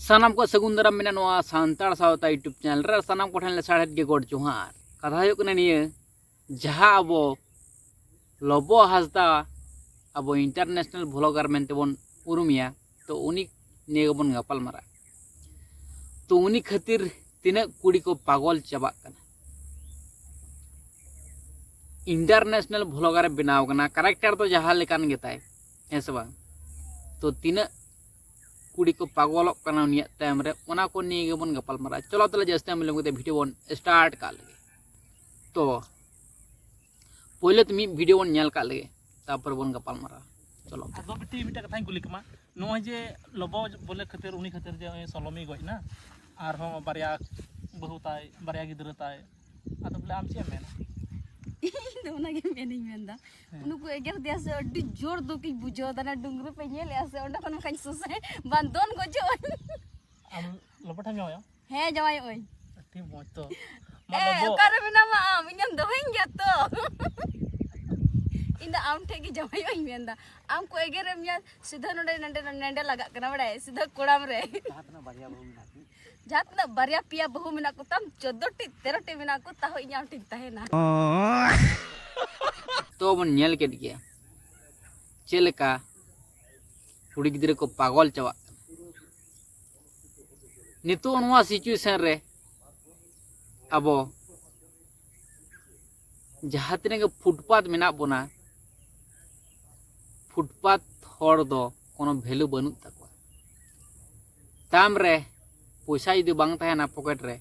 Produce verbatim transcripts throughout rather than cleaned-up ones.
ᱥᱟᱱᱟᱢ ᱠᱚ ᱥᱟᱹᱜᱩᱱ ᱫᱟᱨᱟᱢ ᱢᱮᱱᱟᱜ ᱱᱚᱣᱟ ᱥᱟᱱᱛᱟᱲ ᱥᱟᱶᱛᱟ YouTube ᱪᱮᱱᱮᱞ ᱨᱮ᱾ ᱥᱟᱱᱟᱢ ᱠᱚᱴᱷᱮᱱ ᱞᱮ ᱥᱟᱨᱦᱟᱣᱮᱫ ᱜᱮ ᱜᱚᱰ ᱡᱚᱦᱟᱨ᱾ ᱠᱟᱛᱷᱟ ᱦᱩᱭᱩᱜ ᱠᱟᱱᱟ ᱱᱤᱭᱟᱹ, ᱡᱟᱦᱟᱸ ᱟᱵᱚ ᱞᱚᱵᱚ ᱦᱟᱸᱥᱫᱟ ᱟᱵᱚ ᱤᱱᱴᱟᱨᱱᱮᱥᱱᱟᱞ ᱵᱷᱞᱚᱜᱟᱨ ᱢᱮᱱᱛᱮ ᱵᱚᱱ ᱩᱨᱩᱢᱮᱭᱟ, ᱛᱚ ᱩᱱᱤ ᱱᱤᱭᱟᱹ ᱜᱮᱵᱚᱱ ᱜᱟᱯᱟᱞ ᱢᱟᱨᱟᱜᱼᱟ᱾ ᱛᱚ ᱩᱱᱤ ᱠᱷᱟᱹᱛᱤᱨ ᱛᱤᱱᱟᱹᱜ ᱠᱩᱲᱤ ᱠᱚ ᱯᱟᱜᱚᱞ ᱪᱟᱵᱟᱜ ᱠᱟᱱᱟ᱾ ᱤᱱᱴᱟᱨᱱᱮᱥᱱᱟᱞ ᱵᱷᱞᱚᱜᱟᱨᱮ ᱵᱮᱱᱟᱣ ᱠᱟᱱᱟ, ᱠᱮᱨᱮᱠᱴᱟᱨ ᱫᱚ ᱡᱟᱦᱟᱸ ᱞᱮᱠᱟᱱ ᱜᱮᱛᱟᱭ, ᱦᱮᱸ ᱥᱮ ᱵᱟᱝ? ᱛᱚ ᱛᱤᱱᱟᱹᱜ ᱠᱩᱲᱤ ᱠᱚ ᱯᱟᱜᱚᱞᱚᱜ ᱠᱟᱱᱟ ᱩᱱᱤᱭᱟᱜ ᱛᱟᱭᱚᱢ ᱨᱮ, ᱚᱱᱟ ᱠᱚ ᱱᱤᱭᱮ ᱜᱮᱵᱚᱱ ᱜᱟᱯᱟᱞ ᱢᱟᱨᱟᱜᱼᱟ᱾ ᱪᱚᱞᱚ ᱛᱟᱦᱞᱮ ᱡᱟᱹᱥᱛᱤ ᱵᱟᱝ ᱵᱤᱞᱚᱢ ᱠᱟᱛᱮ ᱵᱷᱤᱰᱤᱭᱳ ᱵᱚᱱ ᱥᱴᱟᱨᱴ ᱠᱟᱜ ᱞᱮᱜᱮ᱾ ᱛᱚ ᱯᱳᱭᱞᱳ ᱛᱮ ᱢᱤᱫ ᱵᱷᱤᱰᱤᱭᱳ ᱵᱚᱱ ᱧᱮᱞ ᱠᱟᱜ ᱞᱮᱜᱮ, ᱛᱟᱨᱯᱚᱨᱮ ᱵᱚᱱ ᱜᱟᱯᱟᱞ ᱢᱟᱨᱟᱜᱼᱟ᱾ ᱪᱚᱞᱚ᱾ ᱟᱫᱚ ᱵᱤᱴᱤ, ᱢᱤᱫᱴᱟᱝ ᱠᱟᱛᱷᱟᱧ ᱠᱩᱞᱤ ᱠᱮᱢᱟ, ᱱᱚᱜᱼᱚᱭ ᱡᱮ ᱞᱚᱵᱚ ᱵᱚᱞᱮ ᱠᱷᱟᱹᱛᱤᱨ, ᱩᱱᱤ ᱠᱷᱟᱹᱛᱤᱨ ᱡᱮ ᱱᱚᱜᱼᱚᱭ ᱥᱚᱞᱚᱢᱤ ᱜᱚᱡ ᱮᱱᱟ, ᱟᱨᱦᱚᱸ ᱵᱟᱨᱭᱟ ᱵᱟᱹᱦᱩ ᱛᱟᱭ, ᱵᱟᱨᱭᱟ ᱜᱤᱫᱽᱨᱟᱹ ᱛᱟᱭ, ᱟᱫᱚ ᱵᱚᱞᱮ ᱟᱢ ᱪᱮᱫ ᱮᱢ ᱢᱮᱱᱟ? ᱤᱧ ᱫᱚ ᱚᱱᱟᱜᱮ ᱢᱮᱱᱤᱧ ᱢᱮᱱᱫᱟ, ᱦᱮᱸ᱾ ᱩᱱᱠᱩ ᱮᱜᱮᱨ ᱫᱮᱭᱟ ᱥᱮ ᱟᱹᱰᱤ ᱡᱳᱨ ᱫᱩᱠᱤᱧ ᱵᱩᱡᱷᱟᱹᱣ ᱫᱟ᱾ ᱚᱱᱟ ᱰᱩᱝᱨᱤ ᱯᱮ ᱧᱮᱞᱮᱜᱼᱟ ᱥᱮ, ᱚᱸᱰᱮ ᱠᱷᱚᱱ ᱵᱟᱠᱷᱟᱱ ᱥᱩᱥᱟᱭ ᱵᱟᱝ ᱫᱚᱱ ᱜᱚᱡᱚᱜ ᱟᱹᱧ᱾ ᱟᱢ ᱞᱚᱵᱚ ᱴᱷᱮᱱ ᱡᱟᱶᱟᱭᱚᱜ? ᱦᱮᱸ, ᱡᱟᱶᱟᱭᱚᱜ ᱟᱹᱧ᱾ ᱟᱹᱰᱤ ᱢᱚᱡᱽ ᱛᱚ᱾ ᱢᱟ ᱮ, ᱞᱚᱵᱚ᱾ ᱚᱠᱟᱨᱮ ᱢᱮᱱᱟᱢᱟ ᱟᱢ? ᱤᱧᱮᱢ ᱫᱚᱦᱚᱧ ᱜᱮᱭᱟ ᱛᱚ᱾ ᱤᱧ ᱫᱚ ᱟᱢ ᱴᱷᱮᱡ ᱜᱮ ᱡᱟᱶᱟᱭᱚᱜ ᱤᱧ ᱢᱮᱱᱫᱟ᱾ ᱟᱢ ᱠᱚ ᱮᱜᱮᱨᱮᱫ ᱢᱮᱭᱟ, ᱥᱤᱫᱷᱟᱹ ᱱᱚᱰᱮ, ᱱᱚᱰᱮ, ᱱᱚᱰᱮ ᱞᱟᱜᱟᱜ ᱠᱟᱱᱟ, ᱵᱟᱲᱟᱭ? ᱥᱤᱫᱷᱟᱹ ᱠᱚᱲᱟᱢ ᱨᱮ᱾ ᱡᱟᱦᱟᱸ ᱛᱤᱱᱟᱹᱜ ᱵᱟᱨᱭᱟ ᱵᱟᱹᱦᱩ ᱢᱮᱱᱟᱜ ᱠᱤᱱ᱾ ᱡᱟᱦᱟᱸ ᱛᱤᱱᱟᱹᱜ ᱵᱟᱨᱭᱟ ᱯᱮᱭᱟ ᱵᱟᱹᱦᱩ ᱢᱮᱱᱟᱜ ᱠᱚᱛᱟᱢ, ᱪᱳᱫᱽᱫᱳ ᱴᱤ, ᱛᱮᱨᱚ ᱴᱤ ᱢᱮᱱᱟᱜ ᱠᱚ, ᱛᱟᱦᱚᱸ ᱤᱧ ᱟᱢ ᱴᱷᱮᱡ ᱛᱟᱦᱮᱱᱟ᱾ ᱛᱚ ᱵᱚᱱ ᱧᱮᱞ ᱠᱮᱫ ᱜᱮᱭᱟ ᱪᱮᱫ ᱞᱮᱠᱟ ᱠᱩᱲᱤ ᱜᱤᱫᱽᱨᱟᱹ ᱠᱚ ᱯᱟᱜᱚᱞ ᱪᱟᱵᱟᱜ ᱠᱟᱱᱟ᱾ ᱱᱤᱛᱚᱜ ᱱᱚᱣᱟ ᱥᱤᱪᱩᱭᱮᱥᱚᱱ ᱨᱮ ᱟᱵᱚ ᱡᱟᱦᱟᱸ ᱛᱤᱱᱟᱹᱜ ᱜᱮ ᱯᱷᱩᱴᱯᱟᱛ ᱢᱮᱱᱟᱜ ᱵᱚᱱᱟ, ᱯᱷᱩᱴᱯᱟᱛ ᱦᱚᱲ ᱫᱚ ᱠᱳᱱᱳ ᱵᱷᱮᱞᱩ ᱵᱟᱹᱱᱩᱜ ᱛᱟᱠᱚᱣᱟ᱾ ᱛᱟᱢ ᱨᱮ ᱯᱚᱭᱥᱟ ᱡᱩᱫᱤ ᱵᱟᱝ ᱛᱟᱦᱮᱱᱟ ᱯᱚᱠᱮᱴ ᱨᱮ,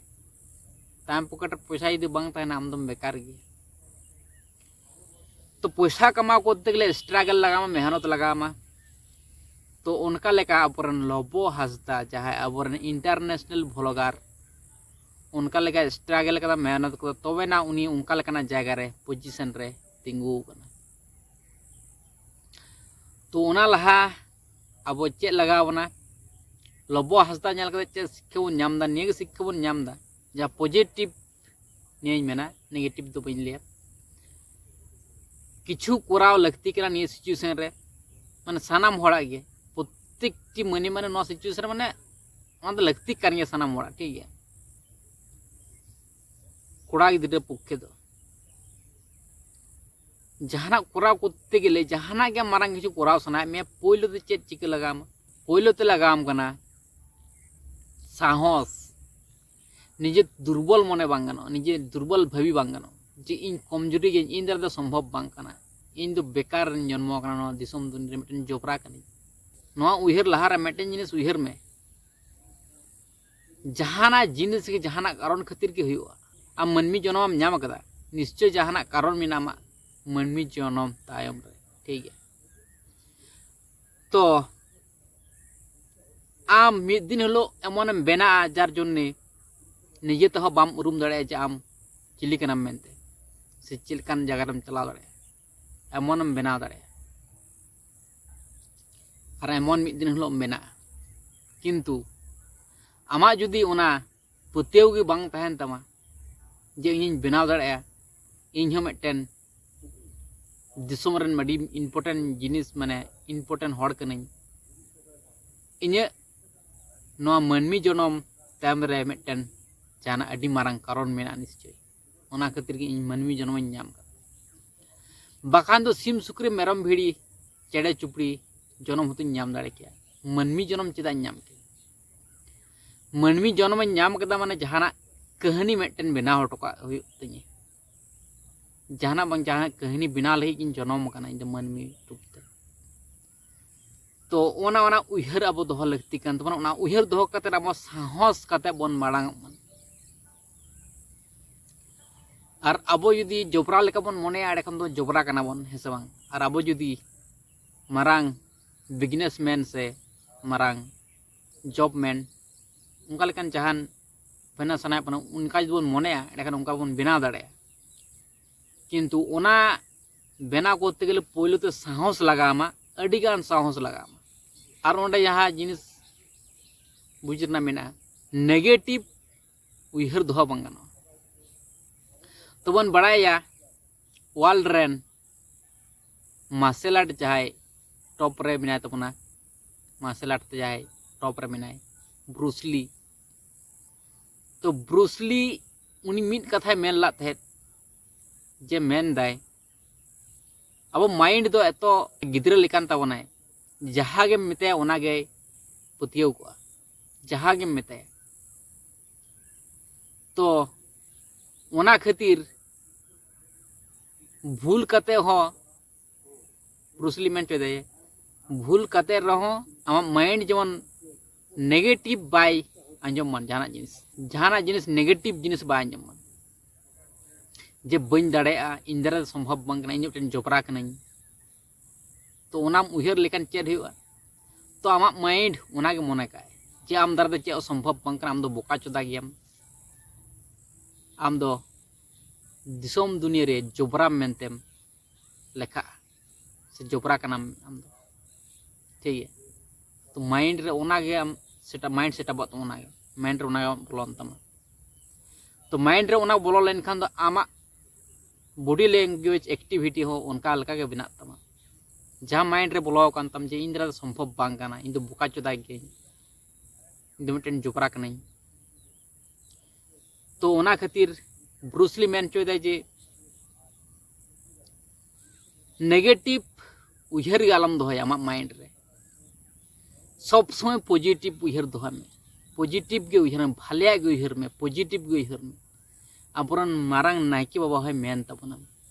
ᱛᱟᱢ ᱯᱚᱠᱮᱴ ᱨᱮ ᱯᱚᱭᱥᱟ ᱡᱩᱫᱤ ᱵᱟᱝ ᱛᱟᱦᱮᱱᱟ, ᱟᱢ ᱫᱚᱢ ᱵᱮᱠᱟᱨ ᱜᱮᱭᱟ᱾ ᱛᱚ ᱯᱚᱭᱥᱟ ᱠᱟᱢᱟᱣ ᱠᱚᱨᱛᱮ ᱜᱮᱞᱮ ᱥᱴᱨᱟᱜᱮᱞ ᱞᱟᱜᱟᱣ ᱟᱢᱟ, ᱢᱮᱦᱱᱚᱛ ᱞᱟᱜᱟᱣ ᱟᱢᱟ᱾ ᱛᱚ ᱚᱱᱠᱟ ᱞᱮᱠᱟ ᱟᱵᱚᱨᱮᱱ ᱞᱚᱵᱚ ᱦᱟᱸᱥᱫᱟ, ᱡᱟᱦᱟᱸᱭ ᱟᱵᱚᱨᱮᱱ ᱤᱱᱴᱟᱨᱱᱮᱥᱱᱟᱞ ᱵᱷᱞᱚᱜᱟᱨ, ᱚᱱᱠᱟ ᱞᱮᱠᱟ ᱥᱴᱨᱟᱜᱮᱞ ᱠᱟᱫᱟ, ᱢᱮᱦᱱᱚᱛ ᱠᱟᱫᱟ, ᱛᱚᱵᱮᱱᱟ ᱩᱱᱤ ᱚᱱᱠᱟ ᱞᱮᱠᱟᱱᱟᱜ ᱡᱟᱭᱜᱟ ᱨᱮ, ᱯᱚᱡᱤᱥᱚᱱ ᱨᱮ ᱛᱤᱸᱜᱩ ᱟᱠᱟᱱᱟ᱾ ᱛᱚ ᱚᱱᱟ ᱞᱟᱦᱟ ᱟᱵᱚ ᱪᱮᱫ ᱞᱟᱜᱟᱣ ᱵᱚᱱᱟ? ᱞᱚᱵᱚ ᱦᱟᱸᱥᱫᱟ ᱧᱮᱞ ᱠᱟᱛᱮ ᱪᱮᱫ ᱥᱤᱠᱠᱷᱟ ᱵᱚᱱ ᱧᱟᱢ ᱮᱫᱟ? ᱱᱤᱭᱟᱹ ᱜᱮ ᱥᱤᱠᱠᱷᱟ ᱵᱚᱱ ᱧᱟᱢ ᱮᱫᱟ, ᱡᱟᱦᱟᱸ ᱯᱚᱡᱮᱴᱤᱵᱷ, ᱱᱤᱭᱟᱹᱧ ᱢᱮᱱᱟ, ᱱᱮᱜᱮᱴᱤᱵᱷ ᱫᱚ ᱵᱟᱹᱧ ᱞᱟᱹᱭᱟ᱾ ᱠᱤᱪᱷᱩ ᱠᱚᱨᱟᱣ ᱞᱟᱹᱠᱛᱤ ᱠᱟᱱᱟ ᱱᱤᱭᱟᱹ ᱥᱤᱪᱩᱭᱮᱥᱚᱱ ᱨᱮ, ᱢᱟᱱᱮ ᱥᱟᱱᱟᱢ ᱦᱚᱲᱟᱜ ᱜᱮ, ᱯᱨᱚᱛᱛᱮᱠᱴᱤ ᱢᱟᱹᱱᱢᱤ, ᱢᱟᱱᱮ ᱱᱚᱣᱟ ᱥᱤᱪᱩᱭᱮᱥᱚᱱ ᱨᱮ ᱢᱟᱱᱮ ᱚᱱᱟ ᱫᱚ ᱞᱟᱹᱠᱛᱤ ᱠᱟᱱ ᱜᱮᱭᱟ ᱥᱟᱱᱟᱢ ᱦᱚᱲᱟᱜ, ᱴᱷᱤᱠ ᱜᱮᱭᱟ᱾ ᱠᱚᱲᱟ ᱜᱤᱫᱽᱨᱟᱹ ᱯᱚᱠᱠᱷᱮ ᱫᱚ ᱡᱟᱦᱟᱱᱟᱜ ᱠᱚᱨᱟᱣ ᱠᱚᱨᱛᱮ ᱜᱮᱞᱮ, ᱡᱟᱦᱟᱱᱟᱜ ᱜᱮ ᱢᱟᱨᱟᱝ ᱠᱤᱪᱷᱩ ᱠᱚᱨᱟᱣ ᱥᱟᱱᱟᱭᱮᱫ ᱢᱮᱭᱟ, ᱯᱳᱭᱞᱳ ᱫᱚ ᱪᱮᱫ ᱪᱤᱠᱟᱹ ᱞᱟᱜᱟᱣ ᱟᱢᱟ? ᱯᱳᱭᱞᱳ ᱛᱮ ᱞᱟᱜᱟᱣ ᱟᱢ ᱠᱟᱱᱟ ᱥᱟᱦᱚᱥ᱾ ᱱᱤᱡᱮ ᱫᱩᱨᱵᱚᱞ ᱢᱚᱱᱮ ᱵᱟᱝ ᱜᱟᱱᱚᱜᱼᱟ, ᱱᱤᱡᱮ ᱫᱩᱨᱵᱚᱞ ᱵᱷᱟᱹᱵᱤ ᱵᱟᱝ ᱜᱟᱱᱚᱜᱼᱟ ᱡᱮ ᱤᱧ ᱠᱚᱢᱡᱩᱨᱤ ᱜᱤᱭᱟᱹᱧ, ᱤᱧ ᱫᱟᱨᱟᱭ ᱫᱚ ᱥᱚᱢᱵᱷᱚᱵ ᱵᱟᱝ ᱠᱟᱱᱟ, ᱤᱧ ᱫᱚ ᱵᱮᱠᱟᱨ ᱨᱤᱧ ᱡᱚᱱᱢᱚ ᱟᱠᱟᱱᱟ ᱱᱚᱣᱟ ᱫᱤᱥᱚᱢ ᱫᱩᱱᱤᱭᱟᱹ ᱨᱮ, ᱢᱤᱫᱴᱮᱱ ᱡᱚᱵᱨᱟ ᱠᱟᱹᱱᱟᱹᱧ᱾ ᱱᱚᱣᱟ ᱩᱭᱦᱟᱹᱨ ᱞᱟᱦᱟᱨᱮ ᱢᱤᱫᱴᱮᱱ ᱡᱤᱱᱤᱥ ᱩᱭᱦᱟᱹᱨ ᱢᱮ, ᱡᱟᱦᱟᱱᱟᱜ ᱡᱤᱱᱤᱥ ᱜᱮ ᱡᱟᱦᱟᱱᱟᱜ ᱠᱟᱨᱚᱱ ᱠᱷᱟᱹᱛᱤᱨ ᱜᱮ ᱦᱩᱭᱩᱜᱼᱟ᱾ ᱟᱢ ᱢᱟᱹᱱᱢᱤ ᱡᱚᱱᱚᱢ ᱮᱢ ᱧᱟᱢ ᱟᱠᱟᱫᱟ, ᱱᱤᱥᱪᱚᱭ ᱡᱟᱦᱟᱱᱟᱜ ᱠᱟᱨᱚᱱ ᱢᱮᱱᱟᱜᱼᱟ ᱟᱢᱟᱜ ᱢᱟᱹᱱᱢᱤ ᱡᱚᱱᱚᱢ ᱛᱟᱭᱚᱢ ᱨᱮ, ᱴᱷᱤᱠ ᱜᱮᱭᱟ᱾ ᱛᱚ ᱟᱢ ᱢᱤᱫ ᱫᱤᱱ ᱦᱤᱞᱳᱜ ᱮᱢᱚᱱᱮᱢ ᱵᱮᱱᱟᱜᱼᱟ ᱡᱟᱨ ᱡᱚᱱᱱᱮ ᱱᱤᱡᱮ ᱛᱮᱦᱚᱸ ᱵᱟᱢ ᱩᱨᱩᱢ ᱫᱟᱲᱮᱭᱟᱜᱼᱟ ᱡᱮ ᱟᱢ ᱪᱤᱞᱤ ᱠᱟᱱᱟᱢ ᱢᱮᱱᱛᱮ, ᱥᱮ ᱪᱮᱫ ᱞᱮᱠᱟᱱ ᱡᱟᱭᱜᱟ ᱨᱮᱢ ᱪᱟᱞᱟᱣ ᱫᱟᱲᱮᱭᱟᱜᱼᱟ, ᱮᱢᱚᱱᱮᱢ ᱵᱮᱱᱟᱣ ᱫᱟᱲᱮᱭᱟᱜᱼᱟ᱾ ᱟᱨ ᱮᱢᱚᱱ ᱢᱤᱫ ᱫᱤᱱ ᱦᱤᱞᱳᱜ ᱮᱢ ᱵᱮᱱᱟᱜᱼᱟ, ᱠᱤᱱᱛᱩ ᱟᱢᱟᱜ ᱡᱩᱫᱤ ᱚᱱᱟ ᱯᱟᱹᱛᱭᱟᱹᱣ ᱜᱮ ᱵᱟᱝ ᱛᱟᱦᱮᱱ ᱛᱟᱢᱟ ᱡᱮ ᱤᱧᱤᱧ ᱵᱮᱱᱟᱣ ᱫᱟᱲᱮᱭᱟᱜᱼᱟ, ᱤᱧ ᱦᱚᱸ ᱢᱤᱫᱴᱮᱱ ᱫᱤᱥᱚᱢ ᱨᱮᱱ ᱟᱹᱰᱤ important ᱡᱤᱱᱤᱥ, ᱢᱟᱱᱮ important ᱦᱚᱲ ᱠᱟᱹᱱᱟᱹᱧ, ᱤᱧᱟᱹᱜ ᱱᱚᱣᱟ ᱢᱟᱹᱱᱢᱤ ᱡᱚᱱᱚᱢ ᱛᱟᱭᱚᱢ ᱨᱮ ᱢᱤᱫᱴᱮᱱ ᱡᱟᱦᱟᱱᱟᱜ ᱟᱹᱰᱤ ᱢᱟᱨᱟᱝ ᱠᱟᱨᱚᱱ ᱢᱮᱱᱟᱜᱼᱟ ᱱᱤᱥᱪᱚᱭ, ᱚᱱᱟ ᱠᱷᱟᱹᱛᱤᱨ ᱜᱮ ᱤᱧ ᱢᱟᱹᱱᱢᱤ ᱡᱚᱱᱚᱢᱤᱧ ᱧᱟᱢ ᱠᱟᱫᱟ᱾ ᱵᱟᱠᱷᱟᱱ ᱫᱚ ᱥᱤᱢ ᱥᱩᱠᱨᱤ ᱢᱮᱨᱚᱢ ᱵᱷᱤᱲᱤ ᱪᱮᱬᱮ ᱪᱩᱯᱲᱤ ᱡᱚᱱᱚᱢ ᱦᱚᱸᱛᱚᱧ ᱧᱟᱢ ᱫᱟᱲᱮ ᱠᱮᱭᱟ, ᱢᱟᱹᱱᱢᱤ ᱡᱚᱱᱚᱢ ᱪᱮᱫᱟᱜ ᱤᱧ ᱧᱟᱢ ᱠᱮᱭᱟ? ᱢᱟᱹᱱᱢᱤ ᱡᱚᱱᱚᱢᱤᱧ ᱧᱟᱢ ᱠᱮᱫᱟ ᱢᱟᱱᱮ ᱡᱟᱦᱟᱱᱟᱜ ᱠᱟᱹᱦᱱᱤ ᱢᱤᱫᱴᱮᱱ ᱵᱮᱱᱟᱣ ᱦᱚᱴᱚ ᱠᱟᱜ ᱦᱩᱭᱩᱜ ᱛᱤᱧᱟᱹ᱾ ᱡᱟᱦᱟᱱᱟᱜ ᱵᱟᱝ ᱡᱟᱦᱟᱱᱟᱜ ᱠᱟᱹᱦᱱᱤ ᱵᱮᱱᱟᱣ ᱞᱟᱹᱜᱤᱫ ᱜᱤᱧ ᱡᱚᱱᱚᱢ ᱟᱠᱟᱱᱟ ᱤᱧ ᱫᱚ ᱢᱟᱹᱱᱢᱤ ᱨᱩᱯ ᱛᱮ᱾ ᱛᱚ ᱚᱱᱟ ᱚᱱᱟ ᱩᱭᱦᱟᱹᱨ ᱟᱵᱚ ᱫᱚᱦᱚ ᱞᱟᱹᱠᱛᱤ ᱠᱟᱱ ᱛᱟᱵᱚᱱᱟ᱾ ᱚᱱᱟ ᱩᱭᱦᱟᱹᱨ ᱫᱚᱦᱚ ᱠᱟᱛᱮ ᱟᱵᱚ ᱥᱟᱦᱚᱥ ᱠᱟᱛᱮ ᱵᱚᱱ ᱢᱟᱲᱟᱝ ᱚᱜ ᱢᱟ᱾ ᱟᱨ ᱟᱵᱚ ᱡᱩᱫᱤ ᱡᱚᱵᱽᱨᱟ ᱞᱮᱠᱟ ᱵᱚᱱ ᱢᱚᱱᱮᱭᱟ, ᱮᱸᱰᱮᱠᱷᱟᱱ ᱫᱚ ᱡᱚᱵᱽᱨᱟ ᱠᱟᱱᱟ ᱵᱚᱱ, ᱦᱮᱸ ᱥᱮ ᱵᱟᱝ? ᱟᱨ ᱟᱵᱚ ᱡᱩᱫᱤ ᱢᱟᱨᱟᱝ businessman ᱥᱮ ᱢᱟᱨᱟᱝ jobman, ᱚᱱᱠᱟ ᱞᱮᱠᱟᱱ ᱡᱟᱦᱟᱱ ᱵᱮᱱᱟᱣ ᱥᱟᱱᱟᱭᱮᱫ ᱵᱚᱱᱟ, ᱚᱱᱠᱟ ᱡᱩᱫᱤ ᱵᱚᱱ ᱢᱚᱱᱮᱭᱟ, ᱮᱸᱰᱮᱠᱷᱟᱱ ᱚᱱᱠᱟ ᱵᱚᱱ ᱵᱮᱱᱟᱣ ᱫᱟᱲᱮᱭᱟᱜᱼᱟ᱾ ᱠᱤᱱᱛᱩ ᱚᱱᱟ ᱵᱮᱱᱟᱣ ᱠᱚᱨᱛᱮ ᱜᱮᱞᱮ ᱯᱳᱭᱞᱳ ᱛᱮ ᱥᱟᱦᱚᱥ ᱞᱟᱜᱟᱣ ᱟᱢᱟ, ᱟᱹᱰᱤᱜᱟᱱ ᱥᱟᱦᱚᱥ ᱞᱟᱜᱟᱣ ᱟᱢᱟ᱾ ᱟᱨ ᱚᱸᱰᱮ ᱡᱟᱦᱟᱸ ᱡᱤᱱᱤᱥ ᱵᱩᱡᱽ ᱨᱮᱱᱟᱜ ᱢᱮᱱᱟᱜᱼᱟ, negative ᱩᱭᱦᱟᱹᱨ ᱫᱚᱦᱚ ᱵᱟᱝ ᱜᱟᱱᱚᱜᱼᱟ᱾ ᱛᱚᱵᱚᱱ ᱵᱟᱲᱟᱭᱟ world ᱨᱮᱱ martial art ᱡᱟᱦᱟᱸᱭ top ᱨᱮ ᱢᱮᱱᱟᱭ ᱛᱟᱵᱚᱱᱟ, martial art ᱛᱮ ᱡᱟᱦᱟᱸᱭ top ᱨᱮ ᱢᱮᱱᱟᱭ, ᱵᱨᱩᱥᱞᱤ᱾ ᱛᱚ ᱵᱨᱩᱥᱞᱤ ᱩᱱᱤ ᱢᱤᱫ ᱠᱟᱛᱷᱟᱭ ᱢᱮᱱ ᱞᱟᱫ ᱛᱟᱦᱮᱸᱫ, ᱡᱮ ᱢᱮᱱᱫᱟᱭ, ᱟᱵᱚ ᱢᱟᱭᱤᱱᱰ ᱫᱚ ᱮᱛᱚ ᱜᱤᱫᱽᱨᱟᱹ ᱞᱮᱠᱟᱱ ᱛᱟᱵᱚᱱᱟᱭ, ᱡᱟᱦᱟᱸ ᱜᱮᱢ ᱢᱮᱛᱟᱭᱟ ᱚᱱᱟ ᱜᱮᱭ ᱯᱟᱹᱛᱭᱟᱹᱣ ᱠᱚᱜᱼᱟ, ᱡᱟᱦᱟᱸ ᱜᱮᱢ ᱢᱮᱛᱟᱭᱟ᱾ ᱛᱚ ᱚᱱᱟ ᱠᱷᱟᱹᱛᱤᱨ ᱵᱷᱩᱞ ᱠᱟᱛᱮ ᱦᱚᱸ ᱵᱨᱩᱥᱞᱤ ᱢᱮᱱ ᱦᱚᱪᱚᱭᱮᱫᱟᱭ, ᱵᱷᱩᱞ ᱠᱟᱛᱮ ᱨᱮᱦᱚᱸ ᱟᱢᱟᱜ ᱢᱟᱭᱤᱱᱰ ᱡᱮᱢᱚᱱ ᱱᱮᱜᱮᱴᱤᱵᱷ ᱵᱟᱭ ᱟᱸᱡᱚᱢ ᱢᱟ, ᱡᱟᱦᱟᱱᱟᱜ ᱡᱤᱱᱤᱥ, ᱡᱟᱦᱟᱱᱟᱜ ᱡᱤᱱᱤᱥ ᱱᱮᱜᱮᱴᱤᱵᱷ ᱡᱤᱱᱤᱥ ᱵᱟᱭ ᱟᱸᱡᱚᱢ ᱢᱟ, ᱡᱮ ᱵᱟᱹᱧ ᱫᱟᱲᱮᱭᱟᱜᱼᱟ, ᱤᱧ ᱫᱟᱨᱟᱭ ᱛᱮ ᱥᱚᱢᱵᱷᱚᱵ ᱵᱟᱝ ᱠᱟᱱᱟ, ᱤᱧ ᱢᱤᱫᱴᱮᱱ ᱡᱚᱵᱽᱨᱟ ᱠᱟᱹᱱᱟᱹᱧ᱾ ᱛᱚ ᱚᱱᱟᱢ ᱩᱭᱦᱟᱹᱨ ᱞᱮᱠᱷᱟᱱ ᱪᱮᱫ ᱦᱩᱭᱩᱜᱼᱟ? ᱛᱚ ᱟᱢᱟᱜ ᱢᱟᱭᱤᱱᱰ ᱚᱱᱟᱜᱮ ᱢᱚᱱᱮ ᱠᱟᱜᱼᱟᱭ ᱡᱮ ᱟᱢ ᱫᱟᱨᱟᱭ ᱛᱮ ᱪᱮᱫ ᱦᱚᱸ ᱥᱚᱢᱵᱷᱚᱵ ᱵᱟᱝ ᱠᱟᱱᱟ, ᱟᱢ ᱫᱚ ᱵᱚᱠᱟ ᱪᱚᱫᱟ ᱜᱮᱭᱟᱢ, ᱟᱢ ᱫᱚ ᱫᱤᱥᱚᱢ ᱫᱩᱱᱤᱭᱟᱹ ᱨᱮ ᱡᱚᱵᱽᱨᱟ ᱢᱮᱱᱛᱮᱢ ᱞᱮᱠᱷᱟᱜᱼᱟ, ᱥᱮ ᱡᱚᱵᱽᱨᱟ ᱠᱟᱱᱟᱢ ᱟᱢ ᱫᱚ᱾ ᱴᱷᱤᱠ ᱜᱮᱭᱟ? ᱛᱚ ᱢᱟᱭᱤᱱᱰ ᱨᱮ ᱚᱱᱟᱜᱮ ᱟᱢ ᱥᱮᱴᱟ ᱢᱟᱭᱤᱱᱰ ᱥᱮᱴᱟᱯᱚᱜ ᱛᱟᱢᱟ, ᱚᱱᱟᱜᱮ ᱢᱟᱭᱤᱱᱰ ᱨᱮ ᱚᱱᱟᱜᱮ ᱵᱚᱞᱚᱱ ᱛᱟᱢᱟ᱾ ᱛᱚ ᱢᱟᱭᱤᱱᱰ ᱨᱮ ᱚᱱᱟ ᱵᱚᱞᱚ ᱞᱮᱱᱠᱷᱟᱱ ᱫᱚ ᱟᱢᱟᱜ ᱵᱚᱰᱤ ᱞᱮᱝᱜᱩᱭᱮᱡᱽ ᱮᱠᱴᱤᱵᱷᱤᱴᱤ ᱦᱚᱸ ᱚᱱᱠᱟ ᱞᱮᱠᱟᱜᱮ ᱵᱮᱱᱟᱜ ᱛᱟᱢᱟ᱾ ᱡᱟᱦᱟᱸ ᱢᱟᱭᱤᱱᱰ ᱨᱮ ᱵᱚᱞᱚ ᱟᱠᱟᱱ ᱛᱟᱢ ᱡᱮ ᱤᱧ ᱫᱟᱨᱟᱭ ᱛᱮ ᱥᱚᱢᱵᱷᱚᱵ ᱵᱟᱝ ᱠᱟᱱᱟ, ᱤᱧ ᱫᱚ ᱵᱚᱠᱟ ᱪᱚᱫᱟ ᱜᱤᱭᱟᱹᱧ, ᱤᱧ ᱫᱚ ᱢᱤᱫᱴᱮᱱ ᱡᱚᱵᱽᱨᱟ ᱠᱟᱹᱱᱟᱹᱧ᱾ ᱛᱚ ᱚᱱᱟ ᱠᱷᱟᱹᱛᱤᱨ ᱵᱨᱩᱥᱞᱤ ᱢᱮᱱ ᱦᱚᱪᱚᱭᱮᱫᱟᱭ ᱡᱮ ᱱᱮᱜᱮᱴᱤᱵᱷ ᱩᱭᱦᱟᱹᱨ ᱜᱮ ᱟᱞᱚᱢ ᱫᱚᱦᱚᱭᱟ ᱟᱢᱟᱜ ᱢᱟᱭᱤᱱᱰ ᱨᱮ, ᱥᱚᱵᱽ ᱥᱚᱢᱚᱭ ᱯᱚᱡᱤᱴᱤᱵᱷ ᱩᱭᱦᱟᱹᱨ ᱫᱚᱦᱚᱭ ᱢᱮ᱾ ᱯᱚᱡᱤᱴᱤᱵᱷ ᱜᱮ ᱩᱭᱦᱟᱹᱨ ᱢᱮ, ᱵᱷᱟᱞᱮᱭᱟᱜ ᱜᱮ ᱩᱭᱦᱟᱹᱨ ᱢᱮ, ᱯᱚᱡᱤᱴᱤᱵᱷ ᱜᱮ ᱩᱭᱦᱟᱹᱨ ᱢᱮ᱾ ᱟᱵᱚᱨᱮᱱ ᱢᱟᱨᱟᱝ ᱱᱟᱭᱠᱮ ᱵᱟᱵᱟ ᱦᱚᱸᱭ ᱢᱮᱱ ᱛᱟᱵᱚᱱᱟ,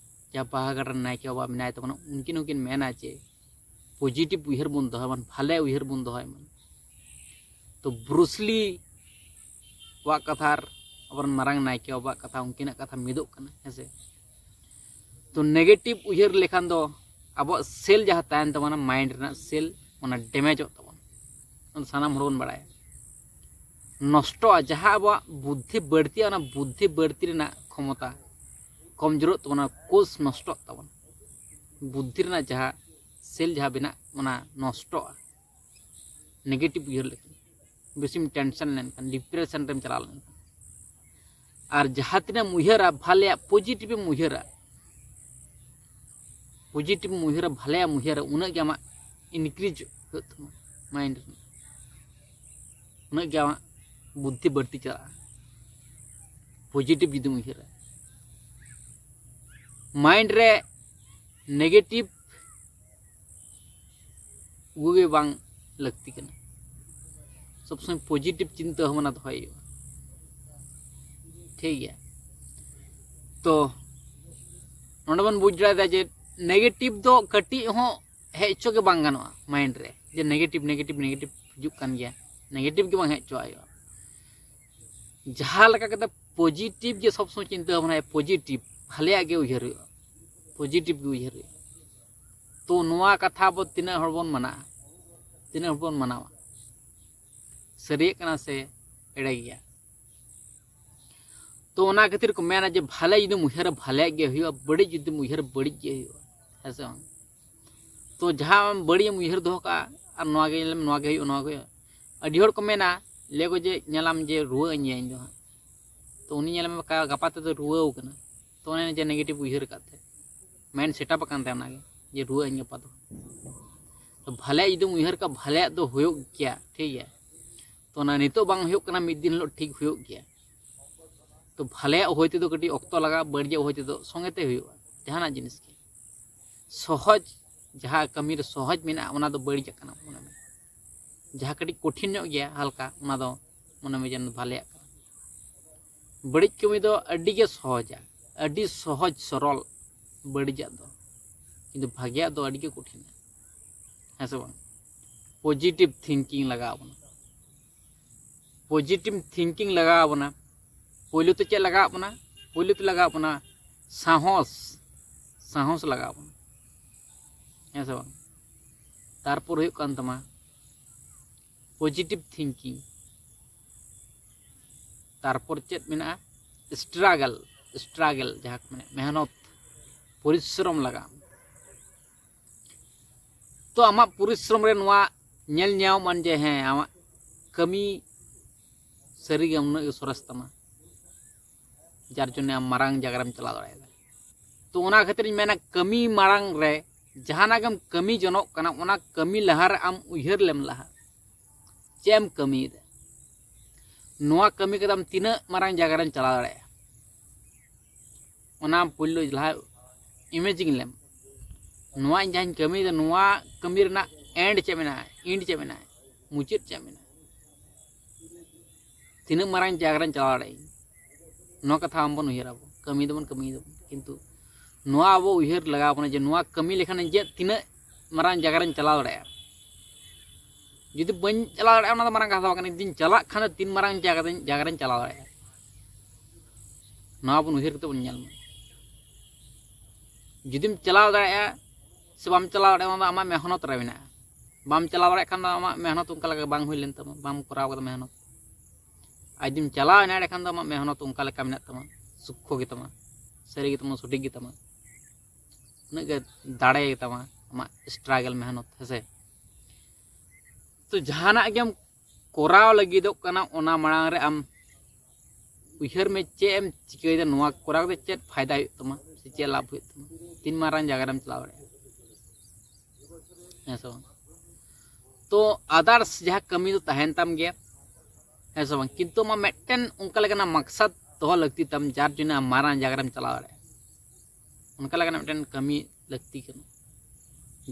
ᱡᱟᱦᱟᱸ ᱵᱟᱦᱟᱜᱟᱲ ᱨᱮᱱ ᱱᱟᱭᱠᱮ ᱵᱟᱵᱟ ᱢᱮᱱᱟᱭ ᱛᱟᱵᱚᱱᱟ, ᱩᱱᱠᱤᱱ ᱦᱚᱸᱠᱤᱱ ᱢᱮᱱᱟ ᱡᱮ ᱯᱚᱡᱤᱴᱤᱵᱷ ᱩᱭᱦᱟᱹᱨ ᱵᱚᱱ ᱫᱚᱦᱚᱭ ᱢᱟ, ᱵᱷᱟᱞᱮ ᱩᱭᱦᱟᱹᱨ ᱵᱚᱱ ᱫᱚᱦᱚᱭ ᱢᱟ᱾ ᱛᱚ ᱵᱨᱩᱥᱞᱤ ᱣᱟᱜ ᱠᱟᱛᱷᱟ ᱟᱨ ᱟᱵᱚᱨᱮᱱ ᱢᱟᱨᱟᱝ ᱱᱟᱭᱠᱮ ᱵᱟᱵᱟᱣᱟᱜ ᱠᱟᱛᱷᱟ, ᱩᱱᱠᱤᱱᱟᱜ ᱠᱟᱛᱷᱟ ᱢᱤᱫᱚᱜ ᱠᱟᱱᱟ, ᱦᱮᱸ ᱥᱮ? ᱛᱚ ᱱᱮᱜᱮᱴᱤᱵᱷ ᱩᱭᱦᱟᱹᱨ ᱞᱮᱠᱷᱟᱱ ᱫᱚ ᱟᱵᱚᱣᱟᱜ ᱥᱮᱞ ᱡᱟᱦᱟᱸ ᱛᱟᱦᱮᱱ ᱛᱟᱵᱚᱱᱟ, ᱢᱟᱭᱤᱱᱰ ᱨᱮᱱᱟᱜ ᱥᱮᱞ, ᱚᱱᱟ ᱰᱮᱢᱮᱡᱚᱜ ᱛᱟᱵᱚᱱᱟ᱾ ᱚᱱᱟ ᱥᱟᱱᱟᱢ ᱦᱚᱲ ᱵᱚᱱ ᱵᱟᱲᱟᱭᱟ, ᱱᱚᱥᱴᱚᱜᱼᱟ᱾ ᱡᱟᱦᱟᱸ ᱟᱵᱚᱣᱟᱜ ᱵᱩᱫᱽᱫᱷᱤ ᱵᱟᱹᱲᱛᱤᱜᱼᱟ, ᱚᱱᱟ ᱵᱩᱫᱽᱫᱷᱤ ᱵᱟᱹᱲᱛᱤ ᱨᱮᱱᱟᱜ ᱠᱷᱚᱢᱚᱛᱟ ᱠᱚᱢᱡᱳᱨᱚᱜ ᱛᱟᱵᱚᱱᱟ, ᱠᱳᱥ ᱱᱚᱥᱴᱚᱜ ᱛᱟᱵᱚᱱᱟ᱾ ᱵᱩᱫᱽᱫᱷᱤ ᱨᱮᱱᱟᱜ ᱡᱟᱦᱟᱸ ᱥᱮᱞ ᱡᱟᱦᱟᱸ ᱵᱮᱱᱟᱜ, ᱚᱱᱟ ᱱᱚᱥᱴᱚᱜᱼᱟ᱾ ᱱᱮᱜᱮᱴᱤᱵᱷ ᱩᱭᱦᱟᱹᱨ ᱞᱮᱠᱷᱟᱱ, ᱵᱮᱥᱤᱢ ᱴᱮᱱᱥᱚᱱ ᱞᱮᱱᱠᱷᱟᱱ, ᱰᱤᱯᱨᱮᱥᱚᱱ ᱨᱮᱢ ᱪᱟᱞᱟᱣ ᱞᱮᱱᱠᱷᱟᱱ, ᱟᱨ ᱡᱟᱦᱟᱸ ᱛᱤᱱᱟᱹᱜ ᱮᱢ ᱩᱭᱦᱟᱹᱨᱟ, ᱵᱷᱟᱞᱮᱭᱟᱜ ᱯᱚᱡᱤᱴᱤᱵᱷ ᱮᱢ ᱩᱭᱦᱟᱹᱨᱟ, ᱯᱚᱡᱤᱴᱤᱵᱷ ᱮᱢ ᱩᱭᱦᱟᱹᱨᱟ, ᱵᱷᱟᱞᱮᱭᱟᱜ ᱮᱢ ᱩᱭᱦᱟᱹᱨᱟ, ᱩᱱᱟᱹᱜ ᱜᱮ ᱟᱢᱟᱜ ᱤᱱᱠᱨᱤᱡᱽ ᱦᱩᱭᱩᱜ ᱛᱟᱢᱟ ᱢᱟᱭᱤᱱᱰ ᱨᱮᱱᱟᱜ᱾ ᱩᱱᱟᱹᱜ ᱜᱮ ᱟᱢᱟᱜ ᱵᱩᱫᱽᱫᱷᱤ ᱵᱟᱹᱲᱛᱤ ᱪᱟᱞᱟᱜᱼᱟ᱾ ᱯᱚᱡᱤᱴᱤᱵᱷ ᱡᱩᱫᱤᱢ ᱩᱭᱦᱟᱹᱨᱟ, ᱢᱟᱭᱤᱱᱰ ᱨᱮ ᱱᱮᱜᱮᱴᱤᱵᱷ ᱩᱜᱮ ᱵᱟᱝ ᱞᱟᱹᱠᱛᱤ ᱠᱟᱱᱟ᱾ ᱥᱚᱵᱽ ᱥᱚᱢᱚᱭ ᱯᱚᱡᱤᱴᱤᱵᱷ ᱪᱤᱱᱛᱟᱹ ᱵᱷᱟᱵᱽᱱᱟ ᱫᱚᱦᱚᱭ ᱦᱩᱭᱩᱜᱼᱟ᱾ ᱴᱷᱤᱠ ᱜᱮᱭᱟ᱾ ᱛᱚ ᱱᱚᱰᱮ ᱵᱚᱱ ᱵᱩᱡᱽ ᱫᱟᱲᱮᱭᱟᱫᱟ ᱡᱮ ᱱᱮᱜᱮᱴᱤᱵᱷ ᱫᱚ ᱠᱟᱹᱴᱤᱡ ᱦᱚᱸ ᱦᱮᱡ ᱦᱚᱪᱚ ᱜᱮ ᱵᱟᱝ ᱜᱟᱱᱚᱜᱼᱟ ᱢᱟᱭᱤᱱᱰ ᱨᱮ, ᱡᱮ ᱱᱮᱜᱮᱴᱤᱵᱷ ᱱᱮᱜᱮᱴᱤᱵᱷ ᱱᱮᱜᱮᱴᱤᱵᱷ ᱦᱤᱡᱩᱜ ᱠᱟᱱ ᱜᱮᱭᱟ, ᱱᱮᱜᱮᱴᱤᱵᱷ ᱜᱮ ᱵᱟᱝ ᱦᱮᱡ ᱦᱚᱪᱚᱣᱟᱜ ᱦᱩᱭᱩᱜᱼᱟ᱾ ᱡᱟᱦᱟᱸ ᱞᱮᱠᱟ ᱠᱟᱛᱮ ᱯᱚᱡᱤᱴᱤᱵᱷ ᱜᱮ ᱥᱚᱵᱽ ᱥᱚᱢᱚᱭ ᱪᱤᱱᱛᱟᱹ ᱵᱷᱟᱵᱽᱱᱟᱭᱟ, ᱯᱚᱡᱤᱴᱤᱵᱷ ᱵᱷᱟᱞᱮᱭᱟᱜ ᱜᱮ ᱩᱭᱦᱟᱹᱨ ᱦᱩᱭᱩᱜᱼᱟ, ᱯᱚᱡᱤᱴᱤᱵᱷ ᱜᱮ ᱩᱭᱦᱟᱹᱨ ᱦᱩᱭᱩᱜᱼᱟ᱾ ᱛᱚ ᱱᱚᱣᱟ ᱠᱟᱛᱷᱟ ᱟᱵᱚ ᱛᱤᱱᱟᱹᱜ ᱦᱚᱲ ᱵᱚᱱ ᱢᱟᱱᱟᱜᱼᱟ, ᱛᱤᱱᱟᱹᱜ ᱦᱚᱲ ᱵᱚᱱ ᱢᱟᱱᱟᱣᱟ, ᱥᱟᱹᱨᱤᱭᱟᱜ ᱠᱟᱱᱟ ᱥᱮ ᱮᱲᱮ ᱜᱮᱭᱟ? ᱛᱚ ᱚᱱᱟ ᱠᱷᱟᱹᱛᱤᱨ ᱠᱚ ᱢᱮᱱᱟ ᱡᱮ ᱵᱷᱟᱞᱮ ᱡᱩᱫᱤᱢ ᱩᱭᱦᱟᱹᱨᱟ ᱵᱷᱟᱞᱮᱭᱟᱜ ᱜᱮ ᱦᱩᱭᱩᱜᱼᱟ, ᱵᱟᱹᱲᱤᱡ ᱡᱩᱫᱤᱢ ᱩᱭᱦᱟᱹᱨᱟ ᱵᱟᱹᱲᱤᱡ ᱜᱮ ᱦᱩᱭᱩᱜᱼᱟ, ᱦᱮᱸ ᱥᱮ ᱵᱟᱝ? ᱛᱚ ᱡᱟᱦᱟᱸ ᱟᱢ ᱵᱟᱹᱲᱤᱡ ᱮᱢ ᱩᱭᱦᱟᱹᱨ ᱫᱚᱦᱚ ᱠᱟᱜᱼᱟ ᱟᱨ ᱱᱚᱣᱟ ᱜᱮ ᱧᱮᱞ ᱢᱮ, ᱱᱚᱣᱟ ᱜᱮ ᱦᱩᱭᱩᱜᱼᱟ, ᱱᱚᱣᱟ ᱜᱮ ᱦᱩᱭᱩᱜᱼᱟ᱾ ᱟᱹᱰᱤ ᱦᱚᱲ ᱠᱚ ᱢᱮᱱᱟ, ᱞᱟᱹᱭ ᱠᱚ ᱡᱮ ᱧᱮᱞᱟᱢ ᱡᱮ ᱨᱩᱣᱟᱹᱜ ᱟᱹᱧ ᱜᱮᱭᱟ ᱤᱧ ᱫᱚ ᱦᱟᱸᱜ᱾ ᱛᱚ ᱩᱱᱤ ᱧᱮᱞ ᱢᱮ ᱜᱟᱯᱟ ᱛᱮᱫᱚ ᱨᱩᱣᱟᱹᱣ ᱠᱟᱱᱟ᱾ ᱛᱚ ᱚᱱᱮ ᱡᱮ ᱱᱮᱜᱮᱴᱤᱵᱷ ᱩᱭᱦᱟᱹᱨ ᱟᱠᱟᱫ ᱛᱮ ᱢᱟᱭᱤᱱᱰ ᱥᱮᱴᱟᱯ ᱟᱠᱟᱱ ᱛᱟᱭᱟ ᱚᱱᱟᱜᱮ, ᱡᱮ ᱨᱩᱣᱟᱹᱜ ᱟᱹᱧ ᱜᱟᱯᱟ ᱫᱚ᱾ ᱛᱚ ᱵᱷᱟᱞᱮᱭᱟᱜ ᱡᱩᱫᱤᱢ ᱩᱭᱦᱟᱹᱨ ᱠᱟᱜᱼᱟ, ᱵᱷᱟᱞᱮᱭᱟᱜ ᱫᱚ ᱦᱩᱭᱩᱜ ᱜᱮᱭᱟ, ᱴᱷᱤᱠ ᱜᱮᱭᱟ᱾ ᱛᱚ ᱚᱱᱟ ᱱᱤᱛᱚᱜ ᱵᱟᱝ ᱦᱩᱭᱩᱜ ᱠᱟᱱᱟ, ᱢᱤᱫ ᱫᱤᱱ ᱦᱤᱞᱳᱜ ᱴᱷᱤᱠ ᱦᱩᱭᱩᱜ ᱜᱮᱭᱟ᱾ ᱛᱚ ᱵᱷᱟᱞᱮᱭᱟᱜ ᱦᱩᱭ ᱛᱮᱫᱚ ᱠᱟᱹᱴᱤᱡ ᱚᱠᱛᱚ ᱞᱟᱜᱟᱜᱼᱟ, ᱵᱟᱹᱲᱤᱡᱟᱜ ᱦᱩᱭ ᱛᱮᱫᱚ ᱥᱚᱸᱜᱮ ᱛᱮ ᱦᱩᱭᱩᱜᱼᱟ᱾ ᱡᱟᱦᱟᱱᱟᱜ ᱡᱤᱱᱤᱥ ᱜᱮ ᱥᱚᱦᱚᱡᱽ, ᱡᱟᱦᱟᱸ ᱠᱟᱹᱢᱤ ᱨᱮ ᱥᱚᱦᱚᱡᱽ ᱢᱮᱱᱟᱜᱼᱟ ᱚᱱᱟ ᱫᱚ ᱵᱟᱹᱲᱤᱡᱟᱜ ᱠᱟᱱᱟ ᱢᱚᱱᱮ ᱢᱮ᱾ ᱡᱟᱦᱟᱸ ᱠᱟᱹᱴᱤᱡ ᱠᱚᱴᱷᱤᱱ ᱧᱚᱜ ᱜᱮᱭᱟ ᱦᱟᱞᱠᱟ, ᱚᱱᱟ ᱫᱚ ᱢᱚᱱᱮ ᱢᱮ ᱡᱮᱱᱚ ᱵᱷᱟᱞᱮᱭᱟᱜ ᱠᱟᱱᱟ᱾ ᱵᱟᱹᱲᱤᱡ ᱠᱟᱹᱢᱤ ᱫᱚ ᱟᱹᱰᱤ ᱜᱮ ᱥᱚᱦᱚᱡᱟ, ᱟᱹᱰᱤ ᱥᱚᱦᱚᱡᱽ ᱥᱚᱨᱚᱞ ᱵᱟᱹᱲᱤᱡᱟᱜ ᱫᱚ, ᱠᱤᱱᱛᱩ ᱵᱷᱟᱜᱮᱭᱟᱜ ᱫᱚ ᱟᱹᱰᱤ ᱜᱮ ᱠᱚᱴᱷᱤᱱᱟ, ᱦᱮᱸ ᱥᱮ ᱵᱟᱝ? ᱯᱚᱡᱤᱴᱤᱵᱷ ᱛᱷᱤᱝᱠᱤᱝ ᱞᱟᱜᱟᱣ ᱵᱚᱱᱟ, ᱯᱚᱡᱤᱴᱤᱵᱷ ᱛᱷᱤᱝᱠᱤᱝ ᱞᱟᱜᱟᱣ ᱵᱚᱱᱟ᱾ ᱯᱳᱭᱞᱳ ᱛᱮ ᱪᱮᱫ ᱞᱟᱜᱟᱣ ᱵᱚᱱᱟ? ᱯᱳᱭᱞᱳ ᱛᱮ ᱞᱟᱜᱟᱣ ᱵᱚᱱᱟ ᱥᱟᱦᱚᱥ, ᱥᱟᱦᱚᱥ ᱞᱟᱜᱟᱣ ᱵᱚᱱᱟ, ᱦᱮᱸ ᱥᱮ ᱵᱟᱝ? ᱛᱟᱨᱯᱚᱨ ᱦᱩᱭᱩᱜ ᱠᱟᱱ ᱛᱟᱢᱟ ᱯᱚᱡᱤᱴᱤᱵᱷ ᱛᱷᱤᱝᱠᱤᱝ᱾ ᱛᱟᱨᱯᱚᱨ ᱪᱮᱫ ᱢᱮᱱᱟᱜᱼᱟ? ᱥᱴᱨᱟᱜᱚᱞ, ᱥᱴᱨᱟᱜᱚᱞ ᱡᱟᱦᱟᱸ ᱠᱚ ᱢᱮᱱᱟ ᱢᱮᱦᱱᱚᱛ, ᱯᱚᱨᱤᱥᱨᱚᱢ ᱞᱟᱜᱟᱜᱼᱟ᱾ ᱛᱚ ᱟᱢᱟᱜ ᱯᱚᱨᱤᱥᱨᱚᱢ ᱨᱮ ᱱᱚᱣᱟ ᱧᱮᱞ ᱧᱟᱢᱚᱜᱼᱟ ᱡᱮ ᱦᱮᱸ, ᱟᱢᱟᱜ ᱠᱟᱹᱢᱤ ᱥᱟᱹᱨᱤᱜᱮ ᱩᱱᱟᱹᱜ ᱜᱮ ᱥᱚᱨᱮᱥ ᱛᱟᱢᱟ, ᱡᱟᱨ ᱡᱚᱱᱱᱮ ᱟᱢ ᱢᱟᱨᱟᱝ ᱡᱟᱭᱜᱟ ᱨᱮᱢ ᱪᱟᱞᱟᱣ ᱫᱟᱲᱮᱭᱟᱜᱼᱟ᱾ ᱛᱚ ᱚᱱᱟ ᱠᱷᱟᱹᱛᱤᱨ ᱤᱧ ᱢᱮᱱᱟ, ᱠᱟᱹᱢᱤ ᱢᱟᱲᱟᱝ ᱨᱮ ᱡᱟᱦᱟᱱᱟᱜ ᱜᱮᱢ ᱠᱟᱹᱢᱤ ᱡᱚᱱᱚᱜ ᱠᱟᱱᱟ, ᱚᱱᱟ ᱠᱟᱹᱢᱤ ᱞᱟᱦᱟ ᱨᱮ ᱟᱢ ᱩᱭᱦᱟᱹᱨ ᱞᱮᱢ ᱞᱟᱦᱟ, ᱪᱮᱫ ᱮᱢ ᱠᱟᱹᱢᱤᱭᱮᱫᱟ? ᱱᱚᱣᱟ ᱠᱟᱹᱢᱤ ᱠᱟᱛᱮ ᱟᱢ ᱛᱤᱱᱟᱹᱜ ᱢᱟᱨᱟᱝ ᱡᱟᱭᱜᱟ ᱨᱮᱢ ᱪᱟᱞᱟᱣ ᱫᱟᱲᱮᱭᱟᱜᱼᱟ, ᱚᱱᱟ ᱟᱢ ᱯᱳᱭᱞᱳ ᱞᱟᱦᱟ ᱤᱢᱮᱡᱤᱝ ᱞᱮᱢ᱾ ᱱᱚᱣᱟ ᱤᱧ ᱡᱟᱦᱟᱸᱧ ᱠᱟᱹᱢᱤᱭᱮᱫᱟ, ᱱᱚᱣᱟ ᱠᱟᱹᱢᱤ ᱨᱮᱱᱟᱜ ᱮᱱᱰ ᱪᱮᱫ ᱢᱮᱱᱟᱜᱼᱟ, ᱮᱱᱰ ᱪᱮᱫ ᱢᱮᱱᱟᱜᱼᱟ, ᱢᱩᱪᱟᱹᱫ ᱪᱮᱫ ᱢᱮᱱᱟᱜᱼᱟ, ᱛᱤᱱᱟᱹᱜ ᱢᱟᱨᱟᱝ ᱡᱟᱭᱜᱟ ᱨᱮᱧ ᱪᱟᱞᱟᱣ ᱫᱟᱲᱮᱭᱟᱜᱼᱟ᱾ ᱱᱚᱣᱟ ᱠᱟᱛᱷᱟ ᱟᱢ ᱵᱚᱱ ᱩᱭᱦᱟᱹᱨᱟ, ᱟᱵᱚ ᱠᱟᱹᱢᱤ ᱫᱚᱵᱚᱱ ᱠᱟᱹᱢᱤ ᱫᱟᱵᱚᱱ, ᱠᱤᱱᱛᱩ ᱱᱚᱣᱟ ᱟᱵᱚ ᱩᱭᱦᱟᱹᱨ ᱞᱟᱜᱟᱣ ᱵᱚᱱᱟ ᱡᱮ ᱱᱚᱣᱟ ᱠᱟᱹᱢᱤ ᱞᱮᱠᱷᱟᱱ ᱤᱧ ᱪᱮᱫ ᱛᱤᱱᱟᱹᱜ ᱢᱟᱨᱟᱝ ᱡᱟᱭᱜᱟ ᱨᱮᱧ ᱪᱟᱞᱟᱣ ᱫᱟᱲᱮᱭᱟᱜᱼᱟ᱾ ᱡᱩᱫᱤ ᱵᱟᱹᱧ ᱪᱟᱞᱟᱣ ᱫᱟᱲᱮᱭᱟᱜᱼᱟ, ᱚᱱᱟ ᱫᱚ ᱢᱟᱨᱟᱝ ᱠᱟᱛᱷᱟ ᱵᱟᱝ ᱠᱟᱱᱟ᱾ ᱡᱩᱫᱤᱧ ᱪᱟᱞᱟᱜ ᱠᱷᱟᱱ ᱫᱚ ᱛᱤᱱ ᱢᱟᱨᱟᱝ ᱡᱟᱭᱜᱟ ᱨᱮᱧ, ᱡᱟᱭᱜᱟ ᱨᱮᱧ ᱪᱟᱞᱟᱣ ᱫᱟᱲᱮᱭᱟᱜᱼᱟ, ᱱᱚᱣᱟ ᱵᱚᱱ ᱩᱭᱦᱟᱹᱨ ᱠᱟᱛᱮ ᱵᱚᱱ ᱧᱮᱞ ᱢᱟ᱾ ᱡᱩᱫᱤᱢ ᱪᱟᱞᱟᱣ ᱫᱟᱲᱮᱭᱟᱜᱼᱟ ᱥᱮ ᱵᱟᱢ ᱪᱟᱞᱟᱣ ᱫᱟᱲᱮᱭᱟᱜᱼᱟ, ᱚᱱᱟ ᱫᱚ ᱟᱢᱟᱜ ᱢᱮᱦᱱᱚᱛ ᱨᱮ ᱢᱮᱱᱟᱜᱼᱟ᱾ ᱵᱟᱢ ᱪᱟᱞᱟᱣ ᱫᱟᱲᱮᱭᱟᱜ ᱠᱷᱟᱱ ᱫᱚ ᱟᱢᱟᱜ ᱢᱮᱦᱱᱚᱛ ᱚᱱᱠᱟ ᱞᱮᱠᱟ ᱵᱟᱝ ᱦᱩᱭ ᱞᱮᱱ ᱛᱟᱢᱟ, ᱵᱟᱢ ᱠᱚᱨᱟᱣ ᱠᱟᱫᱟ ᱢᱮᱦᱱᱚᱛ᱾ ᱟᱨ ᱡᱩᱫᱤᱢ ᱪᱟᱞᱟᱣ ᱮᱱᱟ, ᱮᱸᱰᱮᱠᱷᱟᱱ ᱫᱚ ᱟᱢᱟᱜ ᱢᱮᱦᱱᱚᱛ ᱚᱱᱠᱟ ᱞᱮᱠᱟ ᱢᱮᱱᱟᱜ ᱛᱟᱢᱟ, ᱥᱩᱠᱠᱷᱚ ᱜᱮᱛᱟᱢᱟ, ᱥᱟᱹᱨᱤ ᱜᱮᱛᱟᱢᱟ, ᱥᱚᱴᱷᱤᱠ ᱜᱮᱛᱟᱢᱟ, ᱩᱱᱟᱹᱜ ᱜᱮ ᱫᱟᱲᱮ ᱜᱮᱛᱟᱢᱟ ᱟᱢᱟᱜ ᱥᱴᱨᱟᱜᱮᱞ, ᱢᱮᱦᱱᱚᱛ, ᱦᱮᱸᱥᱮ᱾ ᱛᱚ ᱡᱟᱦᱟᱱᱟᱜ ᱜᱮᱢ ᱠᱚᱨᱟᱣ ᱞᱟᱹᱜᱤᱫᱚᱜ ᱠᱟᱱᱟ, ᱚᱱᱟ ᱢᱟᱲᱟᱝ ᱨᱮ ᱟᱢ ᱩᱭᱦᱟᱹᱨ ᱢᱮ ᱪᱮᱫ ᱮᱢ ᱪᱤᱠᱟᱹᱭᱮᱫᱟ, ᱱᱚᱣᱟ ᱠᱚᱨᱟᱣ ᱠᱟᱛᱮ ᱪᱮᱫ ᱯᱷᱟᱭᱫᱟ ᱦᱩᱭᱩᱜ ᱛᱟᱢᱟ ᱥᱮ ᱪᱮᱫ ᱞᱟᱵᱷ ᱦᱩᱭᱩᱜ ᱛᱟᱢᱟ, ᱛᱤᱱ ᱢᱟᱨᱟᱝ ᱡᱟᱭᱜᱟ ᱨᱮᱢ ᱪᱟᱞᱟᱣ ᱫᱟᱲᱮᱭᱟᱜᱼᱟ, ᱦᱮᱸ ᱥᱮ ᱵᱟᱝ? ᱛᱚ ᱟᱫᱟᱨᱥ ᱡᱟᱦᱟᱸ ᱠᱟᱹᱢᱤ ᱫᱚ ᱛᱟᱦᱮᱱ ᱛᱟᱢ ᱜᱮᱭᱟ, ᱦᱮᱸ ᱥᱮ ᱵᱟᱝ? ᱠᱤᱱᱛᱩ ᱟᱢᱟᱜ ᱢᱤᱫᱴᱮᱱ ᱚᱱᱠᱟ ᱞᱮᱠᱟᱱᱟᱜ ᱢᱟᱠᱥᱟᱫ ᱫᱚᱦᱚ ᱞᱟᱹᱠᱛᱤ ᱛᱟᱢ, ᱡᱟᱨ ᱡᱚᱱᱱᱮ ᱟᱢ ᱢᱟᱨᱟᱝ ᱡᱟᱭᱜᱟ ᱨᱮᱢ ᱪᱟᱞᱟᱣ ᱫᱟᱲᱮᱭᱟᱜᱼᱟ᱾ ᱚᱱᱠᱟ ᱞᱮᱠᱟᱱᱟᱜ ᱢᱤᱫᱴᱮᱱ ᱠᱟᱹᱢᱤ ᱞᱟᱹᱠᱛᱤ ᱠᱟᱱᱟ,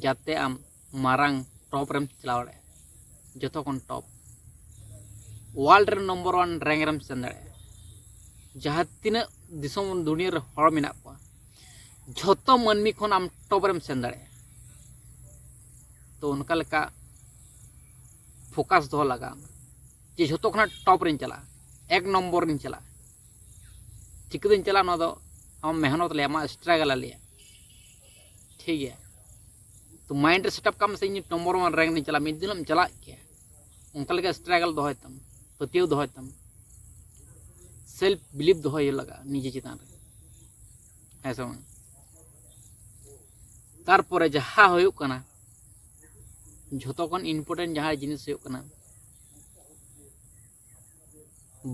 ᱡᱟᱛᱮ ᱟᱢ ᱢᱟᱨᱟᱝ ᱴᱚᱯ ᱨᱮᱢ ᱪᱟᱞᱟᱣ ᱫᱟᱲᱮᱭᱟᱜᱼᱟ, ᱡᱚᱛᱚ ᱠᱷᱚᱱ ᱴᱚᱯ, ᱳᱣᱟᱨᱞᱰ ᱨᱮ ᱱᱚᱢᱵᱚᱨ ᱳᱣᱟᱱ ᱨᱮᱝᱠ ᱨᱮᱢ ᱥᱮᱱ ᱫᱟᱲᱮᱭᱟᱜᱼᱟ᱾ ᱡᱟᱦᱟᱸ ᱛᱤᱱᱟᱹᱜ ᱫᱤᱥᱚᱢ ᱫᱩᱱᱤᱭᱟᱹ ᱨᱮ ᱦᱚᱲ ᱢᱮᱱᱟᱜ ᱠᱚᱣᱟ, ᱡᱷᱚᱛᱚ ᱢᱟᱹᱱᱢᱤ ᱠᱷᱚᱱ ᱟᱢ ᱴᱚᱯ ᱨᱮᱢ ᱥᱮᱱ ᱫᱟᱲᱮᱭᱟᱜᱼᱟ᱾ ᱛᱚ ᱚᱱᱠᱟ ᱞᱮᱠᱟ ᱯᱷᱳᱠᱟᱥ ᱫᱚᱦᱚ ᱞᱟᱜᱟᱣ ᱟᱢᱟ ᱡᱮ ᱡᱷᱚᱛᱚ ᱠᱷᱚᱱᱟᱜ ᱴᱚᱯ ᱨᱤᱧ ᱪᱟᱞᱟᱜᱼᱟ, ᱮᱠ ᱱᱚᱢᱵᱚᱨ ᱨᱤᱧ ᱪᱟᱞᱟᱜᱼᱟ᱾ ᱪᱤᱠᱟᱹᱛᱤᱧ ᱪᱟᱞᱟᱜᱼᱟ, ᱱᱚᱣᱟ ᱫᱚ ᱟᱢ ᱢᱮᱦᱱᱚᱛ ᱞᱮᱭᱟ, ᱟᱢᱟᱜ ᱥᱴᱨᱟᱜᱮᱞ ᱞᱮᱭᱟ, ᱴᱷᱤᱠ ᱜᱮᱭᱟ? ᱛᱚ ᱢᱟᱭᱤᱱᱰ ᱨᱮ ᱥᱮᱴᱟᱯ ᱠᱟᱜ ᱢᱮ ᱥᱮ ᱤᱧ ᱱᱚᱢᱵᱚᱨ ᱳᱣᱟᱱ ᱨᱮᱝᱠ ᱨᱤᱧ ᱪᱟᱞᱟᱜᱼᱟ, ᱢᱤᱫ ᱫᱤᱱ ᱦᱤᱞᱳᱜ ᱮᱢ ᱪᱟᱞᱟᱜ ᱜᱮᱭᱟ᱾ ᱚᱱᱠᱟ ᱞᱮᱠᱟ ᱥᱴᱨᱟᱜᱮᱞ ᱫᱚᱦᱚᱭ ᱛᱟᱢ, ᱯᱟᱹᱛᱭᱟᱹᱣ ᱫᱚᱦᱚᱭ ᱛᱟᱢ, ᱥᱮᱞᱯ ᱵᱤᱞᱤᱯ ᱫᱚᱦᱚᱭ ᱞᱟᱜᱟᱜᱼᱟ ᱱᱤᱡᱮ ᱪᱮᱛᱟᱱ ᱨᱮ, ᱦᱮᱸ ᱥᱮ ᱵᱟᱝ? ᱛᱟᱨᱯᱚᱨᱮ ᱡᱟᱦᱟᱸ ᱦᱩᱭᱩᱜ ᱠᱟᱱᱟ, ᱡᱷᱚᱛᱚ ᱠᱷᱚᱱ ᱤᱢᱯᱚᱨᱴᱮᱱᱴ ᱡᱟᱦᱟᱸ ᱡᱤᱱᱤᱥ ᱦᱩᱭᱩᱜ ᱠᱟᱱᱟ,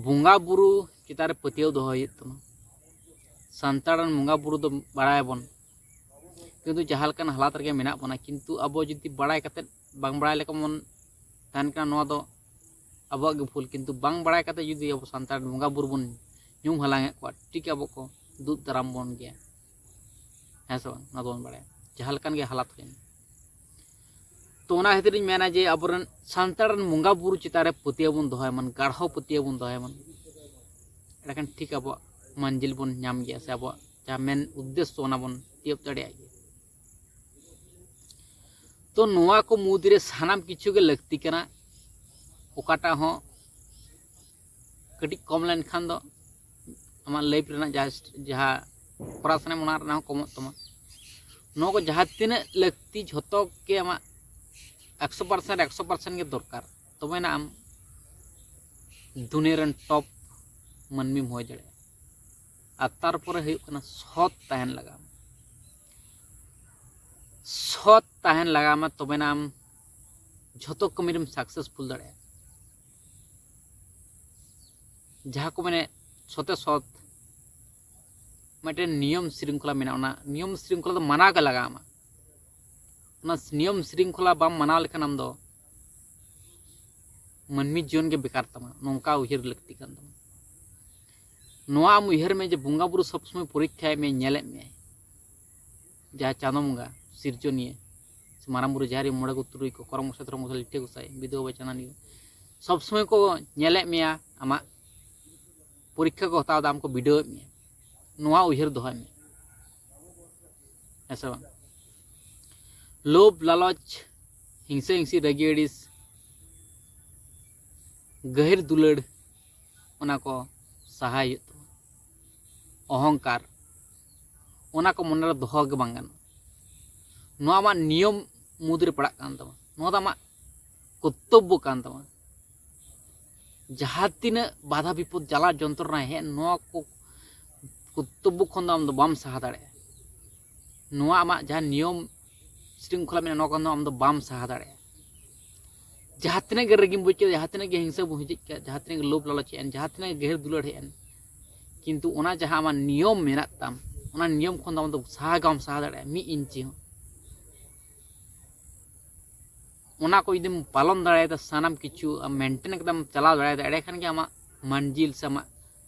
ᱵᱚᱸᱜᱟ ᱵᱩᱨᱩ ᱪᱮᱛᱟᱱ ᱨᱮ ᱯᱟᱹᱛᱭᱟᱹᱣ ᱫᱚᱦᱚᱭ ᱦᱩᱭᱩᱜ ᱛᱟᱢᱟ᱾ ᱥᱟᱱᱛᱟᱲ ᱨᱮᱱ ᱵᱚᱸᱜᱟ ᱵᱩᱨᱩ ᱫᱚ ᱵᱟᱲᱟᱭᱟᱵᱚᱱ, ᱠᱤᱱᱛᱩ ᱡᱟᱦᱟᱸ ᱞᱮᱠᱟᱱ ᱦᱟᱞᱟᱛ ᱨᱮᱜᱮ ᱢᱮᱱᱟᱜ ᱵᱚᱱᱟ, ᱠᱤᱱᱛᱩ ᱟᱵᱚ ᱡᱩᱫᱤ ᱵᱟᱲᱟᱭ ᱠᱟᱛᱮᱫ ᱵᱟᱝ ᱵᱟᱲᱟᱭ ᱞᱮᱠᱟ ᱵᱚᱱ ᱛᱟᱦᱮᱱ ᱠᱟᱱᱟ, ᱱᱚᱣᱟ ᱫᱚ ᱟᱵᱚᱣᱟᱜ ᱜᱮ ᱵᱷᱩᱞ, ᱠᱤᱱᱛᱩ ᱵᱟᱝ ᱵᱟᱲᱟᱭ ᱠᱟᱛᱮ ᱡᱩᱫᱤ ᱟᱵᱚ ᱥᱟᱱᱛᱟᱲ ᱵᱚᱸᱜᱟ ᱵᱩᱨᱩ ᱵᱚᱱ ᱧᱩᱢ ᱦᱟᱞᱟᱝ ᱮᱫ ᱠᱚᱣᱟ, ᱴᱷᱤᱠ ᱟᱵᱚ ᱠᱚ ᱫᱩᱜ ᱫᱟᱨᱟᱢ ᱵᱚᱱ ᱜᱮᱭᱟ, ᱦᱮᱸ ᱥᱮ ᱵᱟᱝ? ᱚᱱᱟ ᱫᱚᱵᱚᱱ ᱵᱟᱲᱟᱭᱟ, ᱡᱟᱦᱟᱸ ᱞᱮᱠᱟᱱ ᱜᱮ ᱦᱟᱞᱟᱛ ᱦᱩᱭᱮᱱ᱾ ᱛᱚ ᱚᱱᱟ ᱠᱷᱟᱹᱛᱤᱨ ᱤᱧ ᱢᱮᱱᱟ ᱡᱮ ᱟᱵᱚᱨᱮᱱ ᱥᱟᱱᱛᱟᱲ ᱨᱮᱱ ᱵᱚᱸᱜᱟ ᱵᱩᱨᱩ ᱪᱮᱛᱟᱱ ᱨᱮ ᱯᱟᱹᱛᱭᱟᱹᱣ ᱵᱚᱱ ᱫᱚᱦᱚᱭ ᱢᱟ, ᱜᱟᱲᱦᱚ ᱯᱟᱹᱛᱭᱟᱹᱣ ᱵᱚᱱ ᱫᱚᱦᱚᱭ ᱢᱟ, ᱮᱸᱰᱮᱠᱷᱟᱱ ᱴᱷᱤᱠ ᱟᱵᱚᱣᱟᱜ ᱢᱟᱹᱱᱡᱤᱞ ᱵᱚᱱ ᱧᱟᱢ ᱜᱮᱭᱟ, ᱥᱮ ᱟᱵᱚᱣᱟᱜ ᱡᱟᱦᱟᱸ ᱢᱮᱱ ᱩᱫᱽᱫᱮᱥᱥᱚ ᱚᱱᱟ ᱵᱚᱱ ᱛᱤᱭᱳᱜ ᱫᱟᱲᱮᱭᱟᱜ ᱜᱮᱭᱟ᱾ ᱛᱚ ᱱᱚᱣᱟ ᱠᱚ ᱢᱩᱫᱽᱨᱮ ᱥᱟᱱᱟᱢ ᱠᱤᱪᱷᱩ ᱜᱮ ᱞᱟᱹᱠᱛᱤ ᱠᱟᱱᱟ, ᱚᱠᱟᱴᱟᱜ ᱦᱚᱸ ᱠᱟᱹᱴᱤᱡ ᱠᱚᱢ ᱞᱮᱱᱠᱷᱟᱱ ᱫᱚ ᱟᱢᱟᱜ ᱞᱟᱭᱤᱯᱷ ᱨᱮᱱᱟᱜ ᱡᱟᱦᱟᱸ, ᱡᱟᱦᱟᱸ ᱠᱚᱨᱟᱣ ᱥᱟᱱᱟᱢ ᱚᱱᱟ ᱨᱮᱱᱟᱜ ᱦᱚᱸ ᱠᱚᱢᱚᱜ ᱛᱟᱢᱟ᱾ ᱱᱚᱣᱟ ᱠᱚ ᱡᱟᱦᱟᱸ ᱛᱤᱱᱟᱹᱜ ᱞᱟᱹᱠᱛᱤ ᱡᱷᱚᱛᱚ ᱜᱮ ᱟᱢᱟᱜ ᱮᱠᱥᱚ ᱯᱟᱨᱥᱮᱱᱴ, ᱮᱠᱥᱚ ᱯᱟᱨᱥᱮᱱᱴ ᱜᱮ ᱫᱚᱨᱠᱟᱨ, ᱛᱚᱵᱮᱱᱟ ᱟᱢ ᱫᱩᱱᱤᱭᱟᱹ ᱨᱮᱱ ᱴᱚᱯ ᱢᱟᱹᱱᱢᱤᱢ ᱦᱩᱭ ᱫᱟᱲᱮᱭᱟᱜᱼᱟ᱾ ᱟᱨ ᱛᱟᱨᱯᱚᱨᱮ ᱦᱩᱭᱩᱜ ᱠᱟᱱᱟ ᱥᱚᱛ ᱛᱟᱦᱮᱱ ᱞᱟᱜᱟᱣ ᱟᱢᱟ᱾ ᱥᱚᱛ ᱛᱟᱦᱮᱱ ᱞᱟᱜᱟᱣ ᱟᱢᱟ, ᱛᱚᱵᱮᱱᱟ ᱟᱢ ᱡᱷᱚᱛᱚ ᱠᱟᱹᱢᱤ ᱨᱮᱢ ᱥᱟᱠᱥᱮᱥᱯᱷᱩᱞ ᱫᱟᱲᱮᱭᱟᱜᱼᱟ᱾ ᱡᱟᱦᱟᱸ ᱠᱚ ᱢᱮᱱᱮ ᱥᱚᱛᱮ ᱥᱚᱛ ᱢᱤᱫᱴᱮᱱ ᱱᱤᱭᱚᱢ ᱥᱨᱤᱝᱠᱷᱚᱞᱟ ᱢᱮᱱᱟᱜᱼᱟ, ᱚᱱᱟ ᱱᱤᱭᱚᱢ ᱥᱨᱤᱝᱠᱷᱚᱞᱟ ᱫᱚ ᱢᱟᱱᱟᱣ ᱜᱮ ᱞᱟᱜᱟᱣ ᱟᱢᱟ᱾ ᱚᱱᱟ ᱱᱤᱭᱚᱢ ᱥᱨᱤᱝᱠᱷᱚᱞᱟ ᱵᱟᱢ ᱢᱟᱱᱟᱣ ᱞᱮᱠᱷᱟᱱ ᱟᱢ ᱫᱚ ᱢᱟᱹᱱᱢᱤ ᱡᱤᱭᱚᱱ ᱜᱮ ᱵᱮᱠᱟᱨ ᱛᱟᱢᱟ, ᱱᱚᱝᱠᱟ ᱩᱭᱦᱟᱹᱨ ᱞᱟᱹᱠᱛᱤ ᱠᱟᱱ ᱛᱟᱢᱟ᱾ ᱱᱚᱣᱟ ᱟᱢ ᱩᱭᱦᱟᱹᱨ ᱢᱮ ᱡᱮ ᱵᱚᱸᱜᱟ ᱵᱩᱨᱩ ᱥᱚᱵ ᱥᱚᱢᱚᱭ ᱯᱚᱨᱤᱠᱠᱷᱟᱭᱮᱫ ᱢᱮᱭᱟᱭ, ᱧᱮᱞᱮᱫ ᱢᱮᱭᱟᱭ, ᱡᱟᱦᱟᱸ ᱪᱟᱸᱫᱳ ᱵᱚᱸᱜᱟ ᱥᱤᱨᱡᱚᱱᱤᱭᱟᱹ, ᱥᱮ ᱢᱟᱨᱟᱝ ᱵᱩᱨᱩ, ᱡᱟᱦᱮᱨ ᱟᱭᱳ, ᱢᱚᱬᱮ ᱠᱚ ᱛᱩᱨᱩᱭ ᱠᱚ, ᱠᱚᱨᱚᱢ ᱜᱚᱸᱥᱟᱭ, ᱫᱷᱚᱨᱚᱢ ᱜᱚᱸᱥᱟᱭ, ᱞᱤᱴᱟᱹ ᱜᱚᱸᱥᱟᱭ, ᱵᱤᱫᱩ ᱵᱟᱵᱟ ᱪᱟᱸᱫᱟᱱᱤᱭᱟᱹ, ᱥᱚᱵ ᱥᱚᱢᱚᱭ ᱠᱚ ᱧᱮᱞᱮᱫ ᱢᱮᱭᱟ, ᱟᱢᱟᱜ ᱯᱚᱨᱤᱠᱠᱷᱟ ᱠᱚ ᱦᱟᱛᱟᱣ ᱮᱫᱟ, ᱟᱢ ᱠᱚ ᱵᱤᱰᱟᱹᱣᱮᱫ ᱢᱮᱭᱟ᱾ ᱱᱚᱣᱟ ᱩᱭᱦᱟᱹᱨ ᱫᱚᱦᱚᱭ ᱢᱮ, ᱦᱮᱸ ᱥᱮ ᱵᱟᱝ? ᱞᱳᱵᱷ, ᱞᱟᱞᱚᱪ, ᱦᱤᱝᱥᱟᱹ ᱦᱤᱝᱥᱤ, ᱨᱟᱹᱜᱤ ᱟᱹᱲᱤᱥ, ᱜᱟᱹᱦᱤᱨ ᱫᱩᱞᱟᱹᱲ, ᱚᱱᱟ ᱠᱚ ᱥᱟᱦᱟᱭ ᱦᱩᱭᱩᱜ ᱛᱟᱢᱟ᱾ ᱚᱦᱚᱝᱠᱟᱨ, ᱚᱱᱟ ᱠᱚ ᱢᱚᱱᱮᱨᱮ ᱫᱚᱦᱚ ᱜᱮ ᱵᱟᱝ ᱜᱟᱱᱚᱜᱼᱟ᱾ ᱱᱚᱣᱟ ᱟᱢᱟᱜ ᱱᱤᱭᱚᱢ ᱢᱩᱫᱽᱨᱮ ᱯᱟᱲᱟᱜ ᱠᱟᱱ ᱛᱟᱢᱟ, ᱱᱚᱣᱟ ᱫᱚ ᱟᱢᱟᱜ ᱠᱚᱨᱛᱚᱵᱵᱚ ᱠᱟᱱ ᱛᱟᱢᱟ᱾ ᱡᱟᱦᱟᱸ ᱛᱤᱱᱟᱹᱜ ᱵᱟᱫᱷᱟ ᱵᱤᱯᱚᱫ, ᱡᱟᱞᱟ ᱡᱚᱱᱛᱨᱚᱱᱟ ᱦᱮᱡ ᱮᱱ, ᱱᱚᱣᱟ ᱠᱚ ᱠᱚᱨᱛᱚᱵᱵᱚ ᱠᱷᱚᱱ ᱫᱚ ᱟᱢ ᱫᱚ ᱵᱟᱢ ᱥᱟᱦᱟ ᱫᱟᱲᱮᱭᱟᱜᱼᱟ᱾ ᱱᱚᱣᱟ ᱟᱢᱟᱜ ᱡᱟᱦᱟᱸ ᱱᱤᱭᱚᱢ ᱥᱨᱤᱝᱠᱷᱚᱞᱟ ᱢᱮᱱᱟᱜᱼᱟ, ᱱᱚᱣᱟ ᱠᱷᱚᱱ ᱫᱚ ᱟᱢ ᱫᱚ ᱵᱟᱢ ᱥᱟᱦᱟ ᱫᱟᱲᱮᱭᱟᱜᱼᱟ᱾ ᱡᱟᱦᱟᱸ ᱛᱤᱱᱟᱹᱜ ᱜᱮ ᱨᱟᱹᱜᱤᱢ ᱵᱩᱡᱽ ᱠᱮᱫ, ᱡᱟᱦᱟᱸ ᱛᱤᱱᱟᱹᱜ ᱜᱮ ᱦᱤᱝᱥᱟᱹ ᱵᱩᱡᱽ ᱠᱮᱫ, ᱡᱟᱦᱟᱸ ᱛᱤᱱᱟᱹᱜ ᱜᱮ ᱞᱳᱵᱷ ᱞᱟᱞᱚᱪ ᱦᱮᱡ ᱮᱱ, ᱡᱟᱦᱟᱸ ᱛᱤᱱᱟᱹᱜ ᱜᱮ ᱜᱟᱹᱦᱤᱨ ᱫᱩᱞᱟᱹᱲ ᱦᱮᱡ ᱮᱱ, ᱠᱤᱱᱛᱩ ᱚᱱᱟ ᱡᱟᱦᱟᱸ ᱟᱢᱟᱜ ᱱᱤᱭᱚᱢ ᱢᱮᱱᱟᱜ ᱛᱟᱢ, ᱚᱱᱟ ᱱᱤᱭᱚᱢ ᱠᱷᱚᱱ ᱫᱚ ᱟᱢ ᱫᱚ ᱥᱟᱦᱟ ᱜᱮ ᱵᱟᱢ ᱥᱟᱦᱟ ᱫᱟᱲᱮᱭᱟᱜᱼᱟ ᱢᱤᱫ ᱤᱧᱪᱤ ᱦᱚᱸ᱾ ᱚᱱᱟ ᱠᱚ ᱡᱩᱫᱤᱢ ᱯᱟᱞᱚᱱ ᱫᱟᱲᱮᱭᱟᱫᱟ, ᱥᱟᱱᱟᱢ ᱠᱤᱪᱷᱩ ᱟᱢ ᱢᱮᱱᱴᱮᱱ ᱠᱟᱛᱮᱢ ᱪᱟᱞᱟᱣ ᱫᱟᱲᱮᱭᱟᱫᱟ, ᱮᱸᱰᱮ ᱠᱷᱟᱱ ᱜᱮ ᱟᱢᱟᱜ ᱢᱟᱱᱡᱤᱞ ᱥᱮ ᱟᱢᱟᱜ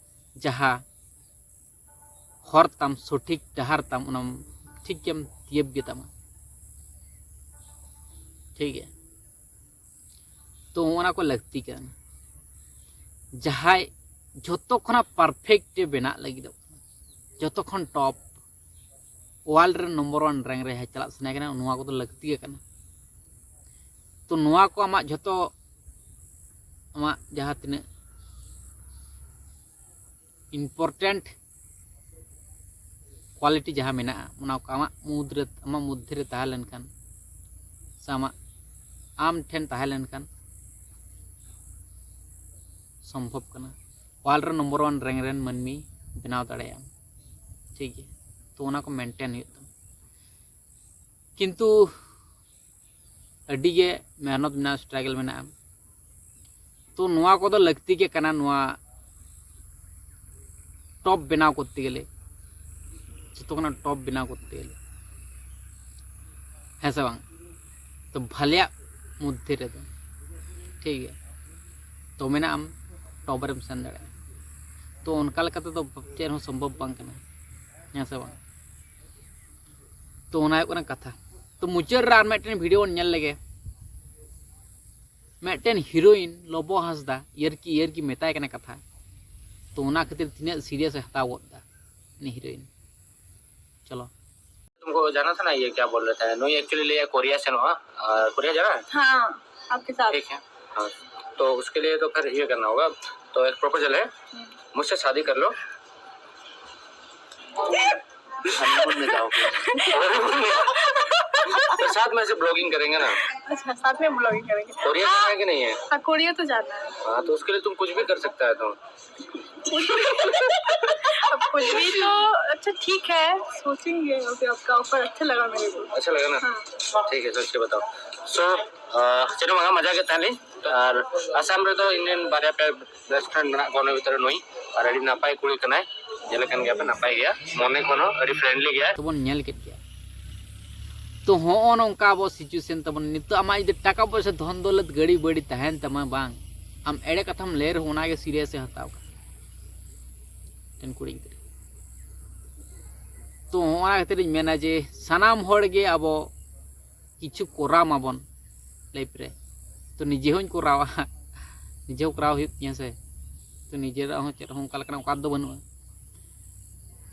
ᱡᱟᱦᱟᱸ ᱦᱚᱨ ᱛᱟᱢ, ᱥᱚᱴᱷᱤᱠ ᱰᱟᱦᱟᱨ ᱛᱟᱢ, ᱚᱱᱟᱢ ᱴᱷᱤᱠ ᱜᱮᱢ ᱛᱤᱭᱟᱹᱵ ᱜᱮ ᱛᱟᱢᱟ᱾ ᱴᱷᱤᱠ ᱜᱮᱭᱟ? ᱛᱚ ᱚᱱᱟ ᱠᱚ ᱞᱟᱹᱠᱛᱤ ᱠᱟᱱᱟ᱾ ᱡᱟᱦᱟᱸᱭ ᱡᱷᱚᱛᱚ ᱠᱷᱚᱱᱟᱜ ᱯᱟᱨᱯᱷᱮᱠᱴ ᱮ ᱵᱮᱱᱟᱜ ᱞᱟᱹᱜᱤᱫᱚᱜ ᱠᱟᱱᱟ, ᱡᱷᱚᱛᱚ ᱠᱷᱚᱱ ᱴᱚᱯ, ᱳᱣᱟᱨᱞᱰ ᱨᱮ ᱱᱚᱢᱵᱚᱨ ᱳᱣᱟᱱ ᱨᱮᱝᱠ ᱨᱮ ᱡᱟᱦᱟᱸᱭ ᱪᱟᱞᱟᱜ ᱥᱟᱱᱟᱭᱮ ᱠᱟᱱᱟ, ᱱᱚᱣᱟ ᱠᱚᱫᱚ ᱞᱟᱹᱠᱛᱤ ᱜᱮ ᱠᱟᱱᱟ᱾ ᱛᱚ ᱱᱚᱣᱟ ᱠᱚ ᱟᱢᱟᱜ ᱡᱷᱚᱛᱚ, ᱟᱢᱟᱜ ᱡᱟᱦᱟᱸ ᱛᱤᱱᱟᱹᱜ ᱤᱢᱯᱚᱨᱴᱮᱱᱴ ᱠᱳᱣᱟᱞᱤᱴᱤ ᱡᱟᱦᱟᱸ ᱢᱮᱱᱟᱜᱼᱟ, ᱚᱱᱟ ᱠᱚ ᱟᱢᱟᱜ ᱢᱩᱫᱽᱨᱮ, ᱟᱢᱟᱜ ᱢᱚᱫᱽᱫᱷᱮ ᱨᱮ ᱛᱟᱦᱮᱸ ᱞᱮᱱᱠᱷᱟᱱ ᱥᱮ ᱟᱢᱟᱜ, ᱟᱢ ᱴᱷᱮᱱ ᱛᱟᱦᱮᱸ ᱞᱮᱱᱠᱷᱟᱱ ᱥᱚᱢᱵᱷᱚᱵ ᱠᱟᱱᱟ᱾ ᱳᱣᱟᱨᱞᱰ ᱨᱮ ᱱᱚᱢᱵᱚᱨ ᱳᱣᱟᱱ ᱨᱮᱝᱠ ᱨᱮᱱ ᱢᱟᱹᱱᱢᱤ ᱵᱮᱱᱟᱣ ᱫᱟᱲᱮᱭᱟᱜᱼᱟ᱾ ᱴᱷᱤᱠ ᱜᱮᱭᱟ? ᱛᱚ ᱚᱱᱟ ᱠᱚ ᱢᱮᱱᱴᱮᱱ ᱦᱩᱭᱩᱜ ᱛᱟᱢᱟ᱾ ᱠᱤᱱᱛᱩ ᱟᱹᱰᱤ ᱜᱮ ᱢᱮᱦᱱᱚᱛ ᱢᱮᱱᱟᱜᱼᱟ, ᱥᱴᱨᱟᱜᱮᱞ ᱢᱮᱱᱟᱜᱼᱟ᱾ ᱛᱚ ᱱᱚᱣᱟ ᱠᱚᱫᱚ ᱞᱟᱹᱠᱛᱤ ᱜᱮ ᱠᱟᱱᱟ, ᱱᱚᱣᱟ ᱴᱚᱯ ᱵᱮᱱᱟᱣ ᱠᱚᱨᱛᱮ ᱜᱮᱞᱮ, ᱡᱚᱛᱚ ᱠᱷᱚᱱᱟᱜ ᱴᱚᱯ ᱵᱮᱱᱟᱣ ᱠᱚᱨᱛᱮ ᱜᱮᱞᱮ, ᱦᱮᱸ ᱥᱮ ᱵᱟᱝ? ᱛᱚ ᱵᱷᱟᱞᱮᱭᱟᱜ ᱢᱚᱫᱽᱫᱷᱮ ᱨᱮᱫᱚ, ᱴᱷᱤᱠ ᱜᱮᱭᱟ, ᱛᱚ ᱢᱮᱱᱟᱜ ᱟᱢ, ᱴᱚᱯ ᱨᱮᱢ ᱥᱮᱱ ᱫᱟᱲᱮᱭᱟᱜᱼᱟ᱾ ᱛᱚ ᱚᱱᱠᱟ ᱞᱮᱠᱟ ᱛᱮᱫᱚ ᱪᱮᱫ ᱦᱚᱸ ᱥᱚᱢᱵᱷᱚᱵ ᱵᱟᱝ ᱠᱟᱱᱟ, ᱦᱮᱸ ᱥᱮ ᱵᱟᱝ? ᱛᱚ ᱚᱱᱟ ᱦᱩᱭᱩᱜ ᱠᱟᱱᱟ ᱠᱟᱛᱷᱟ᱾ ᱛᱚ ᱢᱩᱪᱟᱹᱫ ᱨᱮ ᱟᱨ ᱢᱤᱫᱴᱮᱱ ᱵᱷᱤᱰᱤᱭᱳ ᱵᱚᱱ ᱧᱮᱞ ᱞᱮᱜᱮ᱾ ᱢᱤᱫᱴᱮᱱ ᱦᱤᱨᱳᱭᱤᱱ ᱞᱚᱵᱚ ᱦᱟᱸᱥᱫᱟ ᱤᱭᱟᱹᱨᱠᱤ ᱤᱭᱟᱹᱨᱠᱤ ᱢᱮᱛᱟᱭ ᱠᱟᱱᱟ ᱠᱟᱛᱷᱟ, ᱛᱚ ᱚᱱᱟ ᱠᱷᱟᱹᱛᱤᱨ ᱛᱤᱱᱟᱹᱜ ᱥᱤᱨᱤᱭᱟᱥ ᱮ ᱦᱟᱛᱟᱣ ᱜᱚᱫ ᱫᱟ ᱩᱱᱤ ᱦᱤᱨᱳᱭᱤᱱ᱾ ᱪᱚᱞᱚ᱾ तुमको जाना था ना, ये क्या बोल रहे थे, नहीं, एक्चुअली ले कोरिया से ना। कोरिया जाना है? हाँ, आपके साथ। ठीक है। हाँ, तो उसके लिए तो फिर ये करना होगा। तो एक प्रपोजल है, मुझसे शादी कर लो। हनीमून में जाओगे? तो साथ में ऐसे ब्लॉगिंग करेंगे ना। अच्छा, साथ में ब्लॉगिंग करेंगे। कोरिया जाना है कि नहीं है? हाँ, कोरिया तो जाना है। हाँ, तो उसके लिए तुम कुछ भी कर सकता है तुम। अब कुछ भी तो, अच्छा, ठीक है, सोचेंगे। अभी आपका ऑफर अच्छा लगा मेरे को। अच्छा लगा ना? हाँ। ठीक है, सोच के बताओ। सो, ᱪᱮᱫ ᱦᱚᱸ ᱵᱟᱝᱟ, ᱢᱟᱡᱟ ᱜᱮ ᱛᱟᱦᱮᱸ ᱞᱤᱧ᱾ ᱟᱨ ᱟᱥᱟᱢ ᱨᱮᱫᱚ ᱤᱧ ᱨᱮᱱ ᱵᱟᱨᱭᱟ ᱯᱮ ᱵᱮᱥᱴ ᱯᱷᱨᱮᱱᱰ ᱢᱮᱱᱟᱜ ᱠᱚᱣᱟ, ᱚᱱᱟ ᱵᱷᱤᱛᱨᱤ ᱨᱮ ᱱᱩᱭ᱾ ᱟᱨ ᱟᱹᱰᱤ ᱱᱟᱯᱟᱭ ᱠᱩᱲᱤ ᱠᱟᱱᱟᱭ, ᱧᱮᱞᱮ ᱠᱟᱱ ᱜᱮᱭᱟ ᱯᱮ, ᱱᱟᱯᱟᱭ ᱜᱮᱭᱟ, ᱢᱚᱱᱮ ᱠᱷᱚᱱ ᱦᱚᱸ ᱟᱹᱰᱤ ᱯᱷᱨᱮᱱᱰᱞᱤ ᱜᱮᱭᱟ᱾ ᱛᱚᱵᱚᱱ ᱧᱮᱞ ᱠᱮᱫ ᱜᱮᱭᱟ᱾ ᱛᱚ ᱦᱚᱸᱜᱼᱚ ᱱᱚᱝᱠᱟ ᱟᱵᱚ situation ᱛᱟᱵᱚᱱ᱾ ᱱᱤᱛᱚᱜ ᱟᱢᱟᱜ ᱡᱩᱫᱤ ᱴᱟᱠᱟ ᱯᱚᱭᱥᱟ, ᱫᱷᱚᱱ ᱫᱚᱞᱚᱛ, ᱜᱟᱹᱰᱤ ᱵᱟᱹᱲᱤ ᱛᱟᱦᱮᱱ ᱛᱟᱢᱟ, ᱵᱟᱝ, ᱟᱢ ᱮᱲᱮ ᱠᱟᱛᱷᱟᱢ ᱞᱟᱹᱭ ᱨᱮᱦᱚᱸ ᱚᱱᱟᱜᱮ serious ᱮ ᱦᱟᱛᱟᱣ ᱠᱟᱜᱼᱟ ᱢᱤᱫᱴᱮᱱ ᱠᱩᱲᱤ ᱜᱤᱫᱽᱨᱟᱹ᱾ ᱛᱚ ᱚᱱᱟ ᱠᱷᱟᱹᱛᱤᱨ ᱤᱧ ᱢᱮᱱᱟ ᱡᱮ ᱥᱟᱱᱟᱢ ᱦᱚᱲ ᱜᱮ ᱟᱵᱚ ᱠᱤᱪᱷᱩ ᱠᱚᱨᱟᱣ ᱢᱟᱵᱚᱱ life ᱨᱮ᱾ ᱛᱚ ᱱᱤᱡᱮ ᱦᱚᱸᱧ ᱠᱚᱨᱟᱣᱟ, ᱱᱤᱡᱮ ᱦᱚᱸ ᱠᱚᱨᱟᱣ ᱦᱩᱭᱩᱜ ᱛᱤᱧᱟᱹ ᱥᱮ᱾ ᱛᱚ ᱱᱤᱡᱮᱨᱟᱜ ᱦᱚᱸ ᱪᱮᱫ ᱦᱚᱸ ᱚᱱᱠᱟ ᱞᱮᱠᱟᱱᱟᱜ ᱚᱠᱟᱛ ᱫᱚ ᱵᱟᱹᱱᱩᱜᱼᱟ᱾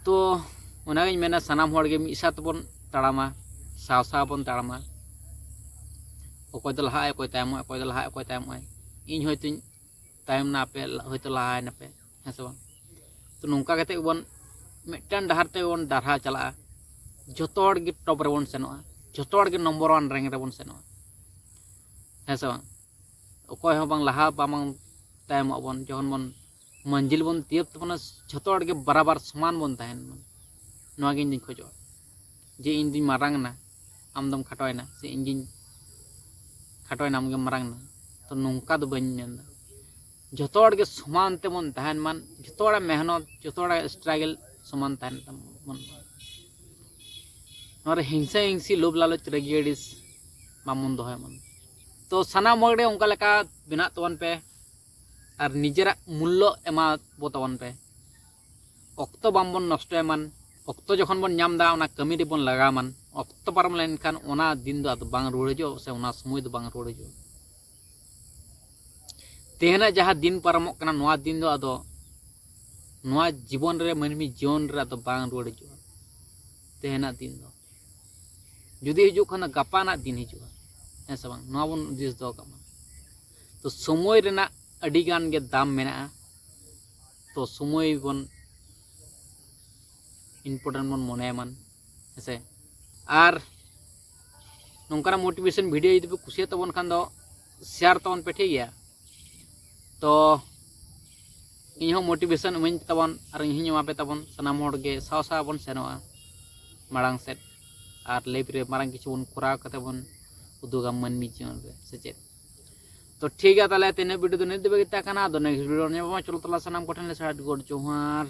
ᱛᱚ ᱚᱱᱟᱜᱤᱧ ᱢᱮᱱᱟ, ᱥᱟᱱᱟᱢ ᱦᱚᱲ ᱜᱮ ᱢᱤᱫ ᱥᱟᱶ ᱛᱮᱵᱚᱱ ᱛᱟᱲᱟᱢᱟ, ᱥᱟᱶ ᱥᱟᱶ ᱵᱚᱱ ᱛᱟᱲᱟᱢᱟ᱾ ᱚᱠᱚᱭ ᱫᱚ ᱞᱟᱦᱟᱜᱼᱟᱭ, ᱚᱠᱚᱭ ᱛᱟᱭᱚᱢᱚᱜᱼᱟᱭ, ᱚᱠᱚᱭ ᱫᱚ ᱞᱟᱦᱟᱜᱼᱟᱭ, ᱚᱠᱚᱭ ᱛᱟᱭᱚᱢᱚᱜᱼᱟᱭ᱾ ᱤᱧ ᱦᱚᱭᱛᱳᱧ ᱛᱟᱭᱚᱢ ᱱᱟ, ᱟᱯᱮ ᱦᱚᱭᱛᱳ ᱞᱟᱦᱟᱭ ᱱᱟᱯᱮ, ᱦᱮᱸ ᱥᱮ ᱵᱟᱝ? ᱛᱚ ᱱᱚᱝᱠᱟ ᱠᱟᱛᱮ ᱜᱮᱵᱚᱱ ᱢᱤᱫᱴᱟᱝ ᱰᱟᱦᱟᱨ ᱛᱮᱵᱚᱱ ᱰᱟᱨᱦᱟᱣ ᱪᱟᱞᱟᱜᱼᱟ᱾ ᱡᱷᱚᱛᱚ ᱦᱚᱲ ᱜᱮ top ᱨᱮᱵᱚᱱ ᱥᱮᱱᱚᱜᱼᱟ, ᱡᱷᱚᱛᱚ ᱦᱚᱲ ᱜᱮ number one rank ᱨᱮᱵᱚᱱ ᱥᱮᱱᱚᱜᱼᱟ, ᱦᱮᱸ ᱥᱮ ᱵᱟᱝ? ᱚᱠᱚᱭ ᱦᱚᱸ ᱵᱟᱝ ᱞᱟᱦᱟ ᱵᱟᱝ ᱛᱟᱭᱚᱢᱚᱜ ᱵᱚᱱ᱾ ᱡᱚᱠᱷᱚᱱ ᱵᱚᱱ ᱢᱟᱹᱱᱡᱤᱞ ᱵᱚᱱ ᱛᱤᱭᱳᱜ ᱛᱟᱵᱚᱱᱟ, ᱡᱷᱚᱛᱚ ᱦᱚᱲ ᱜᱮ ᱵᱟᱨᱟᱵᱟᱨ ᱥᱚᱢᱟᱱ ᱵᱚᱱ ᱛᱟᱦᱮᱱ ᱢᱟ, ᱱᱚᱣᱟ ᱜᱮ ᱤᱧ ᱫᱩᱧ ᱠᱷᱚᱡᱚᱜᱼᱟ᱾ ᱡᱮ ᱤᱧ ᱫᱩᱧ ᱢᱟᱨᱟᱝ ᱮᱱᱟ, ᱟᱢ ᱫᱚᱢ ᱠᱷᱟᱴᱚᱭᱮᱱᱟ, ᱥᱮ ᱤᱧ ᱜᱤᱧ ᱠᱷᱟᱴᱚᱭᱮᱱᱟ, ᱟᱢ ᱜᱮᱢ ᱢᱟᱨᱟᱝ ᱮᱱᱟ, ᱛᱚ ᱱᱚᱝᱠᱟ ᱫᱚ ᱵᱟᱹᱧ ᱢᱮᱱᱫᱟ᱾ ᱡᱷᱚᱛᱚ ᱦᱚᱲ ᱜᱮ ᱥᱚᱢᱟᱱ ᱛᱮᱵᱚᱱ ᱛᱟᱦᱮᱱ ᱢᱟ, ᱡᱷᱚᱛᱚ ᱦᱚᱲᱟᱜ ᱢᱮᱦᱱᱚᱛ, ᱡᱷᱚᱛᱚ ᱦᱚᱲᱟᱜ struggle ᱥᱚᱢᱟᱱ ᱛᱟᱦᱮᱱ ᱛᱟᱵᱚᱱ ᱢᱟ᱾ ᱱᱚᱣᱟ ᱨᱮ ᱦᱤᱝᱥᱟᱹ ᱦᱤᱝᱥᱤ, ᱞᱳᱵᱷ ᱞᱟᱞᱚᱪ, ᱨᱟᱹᱜᱤ ᱟᱹᱲᱤᱥ ᱵᱟᱵᱚᱱ ᱫᱚᱦᱚᱭ ᱢᱟ᱾ ᱛᱚ ᱥᱟᱱᱟᱢ ᱦᱚᱲ ᱜᱮ ᱚᱱᱠᱟ ᱞᱮᱠᱟ ᱵᱮᱱᱟᱜ ᱛᱟᱵᱚᱱ ᱯᱮ ᱟᱨ ᱱᱤᱡᱮᱨᱟᱜ ᱢᱩᱞᱞᱚ ᱮᱢᱟ ᱵᱚ ᱛᱟᱵᱚᱱ ᱯᱮ᱾ ᱚᱠᱛᱚ ᱵᱟᱝᱵᱚᱱ ᱱᱚᱥᱴᱚᱭ ᱢᱟᱱ, ᱚᱠᱛᱚ ᱡᱚᱠᱷᱚᱱ ᱵᱚᱱ ᱧᱟᱢ ᱮᱫᱟ ᱚᱱᱟ ᱠᱟᱹᱢᱤ ᱨᱮᱵᱚᱱ ᱞᱟᱜᱟᱣ ᱢᱟᱱ᱾ ᱚᱠᱛᱚ ᱯᱟᱨᱚᱢ ᱞᱮᱱᱠᱷᱟᱱ ᱚᱱᱟ ᱫᱤᱱ ᱫᱚ ᱟᱫᱚ ᱵᱟᱝ ᱨᱩᱣᱟᱹᱲ ᱦᱤᱡᱩᱜᱼᱟ, ᱥᱮ ᱚᱱᱟ ᱥᱚᱢᱚᱭ ᱫᱚ ᱵᱟᱝ ᱨᱩᱣᱟᱹᱲ ᱦᱤᱡᱩᱜᱼᱟ᱾ ᱛᱮᱦᱮᱧᱟᱜ ᱡᱟᱦᱟᱸ ᱫᱤᱱ ᱯᱟᱨᱚᱢᱚᱜ ᱠᱟᱱᱟ, ᱱᱚᱣᱟ ᱫᱤᱱ ᱫᱚ ᱟᱫᱚ ᱱᱚᱣᱟ ᱡᱤᱵᱚᱱ ᱨᱮ, ᱢᱟᱹᱱᱢᱤ ᱡᱤᱭᱚᱱ ᱨᱮ ᱟᱫᱚ ᱵᱟᱝ ᱨᱩᱣᱟᱹᱲ ᱦᱤᱡᱩᱜᱼᱟ᱾ ᱛᱮᱦᱮᱧᱟᱜ ᱫᱤᱱ ᱫᱚ ᱡᱩᱫᱤ ᱦᱤᱡᱩᱜ ᱠᱷᱟᱱ ᱫᱚ ᱜᱟᱯᱟᱱᱟᱜ ᱫᱤᱱ ᱦᱤᱡᱩᱜᱼᱟ, ᱦᱮᱸ ᱥᱮ ᱵᱟᱝ? ᱱᱚᱣᱟ ᱵᱚᱱ ᱦᱩᱫᱤᱥ ᱫᱚᱦᱚ ᱠᱟᱜ ᱢᱟ᱾ ᱛᱚ ᱥᱚᱢᱚᱭ ᱨᱮᱱᱟᱜ ᱟᱹᱰᱤ ᱜᱟᱱ ᱜᱮ ᱫᱟᱢ ᱢᱮᱱᱟᱜᱼᱟ᱾ ᱛᱚ ᱥᱚᱢᱚᱭ ᱵᱚᱱ important ᱵᱚᱱ ᱢᱚᱱᱮᱭᱟ ᱢᱟᱱ, ᱦᱮᱸ ᱥᱮ? ᱟᱨ ᱱᱚᱝᱠᱟᱱᱟᱜ motivation video ᱡᱩᱫᱤ ᱯᱮ ᱠᱩᱥᱤᱭᱟᱜ ᱛᱟᱵᱚᱱ ᱠᱷᱟᱱ ᱫᱚ share ᱛᱟᱵᱚᱱ ᱯᱮ, ᱴᱷᱤᱠ ᱜᱮᱭᱟ? ᱛᱚ ᱤᱧ ᱦᱚᱸ motivation ᱤᱢᱟᱹᱧ ᱯᱮ ᱛᱟᱵᱚᱱ ᱟᱨ ᱤᱧ ᱦᱚᱸᱧ ᱮᱢᱟ ᱯᱮ ᱛᱟᱵᱚᱱ᱾ ᱥᱟᱱᱟᱢ ᱦᱚᱲ ᱜᱮ ᱥᱟᱶ ᱥᱟᱶ ᱵᱚᱱ ᱥᱮᱱᱚᱜᱼᱟ ᱢᱟᱲᱟᱝ ᱥᱮᱫ, ᱟᱨ life ᱨᱮ ᱢᱟᱨᱟᱝ ᱠᱤᱪᱷᱩ ᱵᱚᱱ ᱠᱚᱨᱟᱣ ᱠᱟᱛᱮ ᱵᱚᱱ ᱩᱫᱩᱜᱟ ᱢᱟᱹᱱᱢᱤ ᱡᱤᱭᱚᱱ ᱨᱮ, ᱥᱮ ᱪᱮᱫ? ᱛᱚ ᱴᱷᱤᱠ ᱜᱮᱭᱟ, ᱛᱟᱦᱚᱞᱮ ᱛᱮᱦᱮᱧᱟᱜ video ᱫᱚ ᱱᱤᱛ ᱫᱷᱟᱹᱵᱤᱡ ᱜᱮ ᱛᱟᱦᱮᱸ ᱠᱟᱱᱟ᱾ ᱟᱫᱚ next video ᱨᱮ ᱧᱟᱯᱟᱢᱟ᱾ ᱪᱚᱞᱚ ᱛᱟᱦᱚᱞᱮ ᱥᱟᱱᱟᱢ ᱠᱚᱴᱷᱮᱱ ᱞᱮ ᱥᱟᱨᱦᱟᱣ ᱜᱚᱰ ᱡᱚᱦᱟᱨ᱾